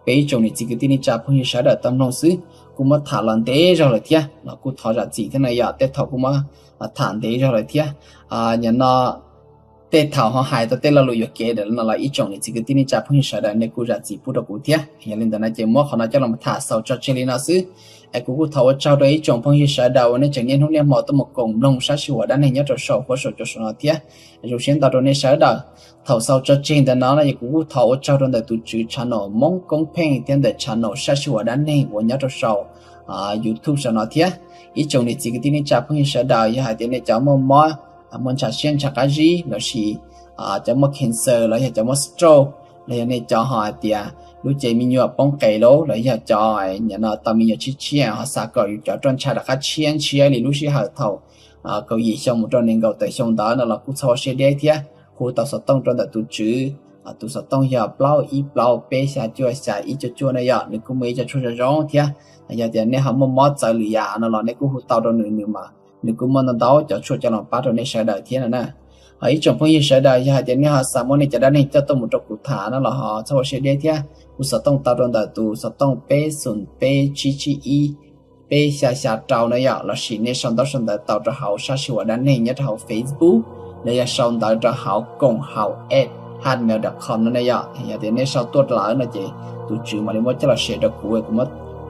peb ib tsoom niam txiv kwv tij neej tsa phooj ywg sawv daws tau mloog xwb. Kuj muab tham los ntev zog lawm thiab los kuj thov zam txim thiab no yom, tej thaum kuj muab tham ntev zog lawm thiab. Nim no tej thaum ho hais tau tej lo lus yuam kev ntawm no los ib tsoom niam txiv kwv tij neej tsa phooj ywg sawv daws nej kuj zam txim pub rau kuv thiab. Yog li ntawd no ces muab qhov no coj los tham xaus tso tseg li no xwb. Es kuv kuj thov ua tsaug rau ib tsoom phooj ywg sawv daws uas nej tseem niaj hnub niaj hmo tuaj mus koom mloog sab sij huam dab neeg nyob rau saum huab saum cua saum no thiab. Zoo siab ntau rau nej sawv daws. Thaum xaus tso tseg ntawm no no ces kuv kuj thov ua tsaug rau ntawm tus tswv channel Hmoob Koob Pheej thiab ntawm channel sab sij huam dab neeg uas nyob rau saum YouTube saum no thiab. Ib tsoom niam txiv kwv tij neej tsa phooj ywg sawv daws, yog hais tias nej cov muaj mob, muaj ntshav siab ntshav qab zib lossis cov muaj cancer los yog cov muaj stroke los yog nej cov ho hais tias lub cev me nyuam poob qes lauj los yog cov nim no tau me nyuam tshiab tshiab ho xav kom yus cov roj ntsha rov qab tshiab ntshiab li lub sij hawm thaum kaum yim xyoo mus rau nees nkaum tawm xyoo ntawd no los kuj txhob siab deb thiab. Hu tau xov tooj rau ntawm tus tswv, tus xov tooj yog plaub ib plaub peb xya cuaj xya ib cuaj cuaj na yom, nws kuj muaj ib co tshuaj zoo zoo thiab. Yog tias nej ho muaj mob txawv lwm yam no los nej kuj hu tau rau nws, nws mas nws kuj muaj ntau ntau cov tshuaj coj los pab rau nej sawv daws thiab no na. Ho ib tsoom phooj ywg sawv daws, yog hais tias nej ho xav muab nej cov dab neeg coj tuaj mus rau kuv tham no los ho txhob ua siab deb thiab. Kuv xov tooj tau rau ntawm tus xov tooj peb xoom peb tsib tsib ib peb xya xya rau no yom, lossis nej sau ntaub sau ntawv tau rau hauv sab sij huam dab neeg nyob rau hauv Facebook, los yog sau ntawv rau hauv koom haum at hotmail dot com no ne yom. Yog tias nej sau tuaj lawm no ces tus tswv mam li muab coj los share rau kuv, kuv muab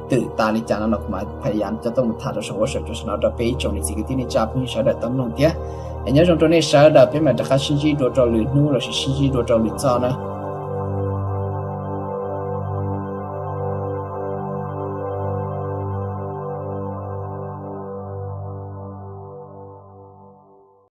twm tas li cas no los kuv mam phaj yam coj tuaj mus tham rau saum WhatsApp rau saum no rau peb ib tsoom niam txiv kwv tij neej tsa phooj ywg sawv daws tau mloog thiab. Es nyob zoo rau nej sawv daws, peb mam rov qab sib ntsib dua rau lwm hnub lossis sib ntsib dua rau lwm zaj na.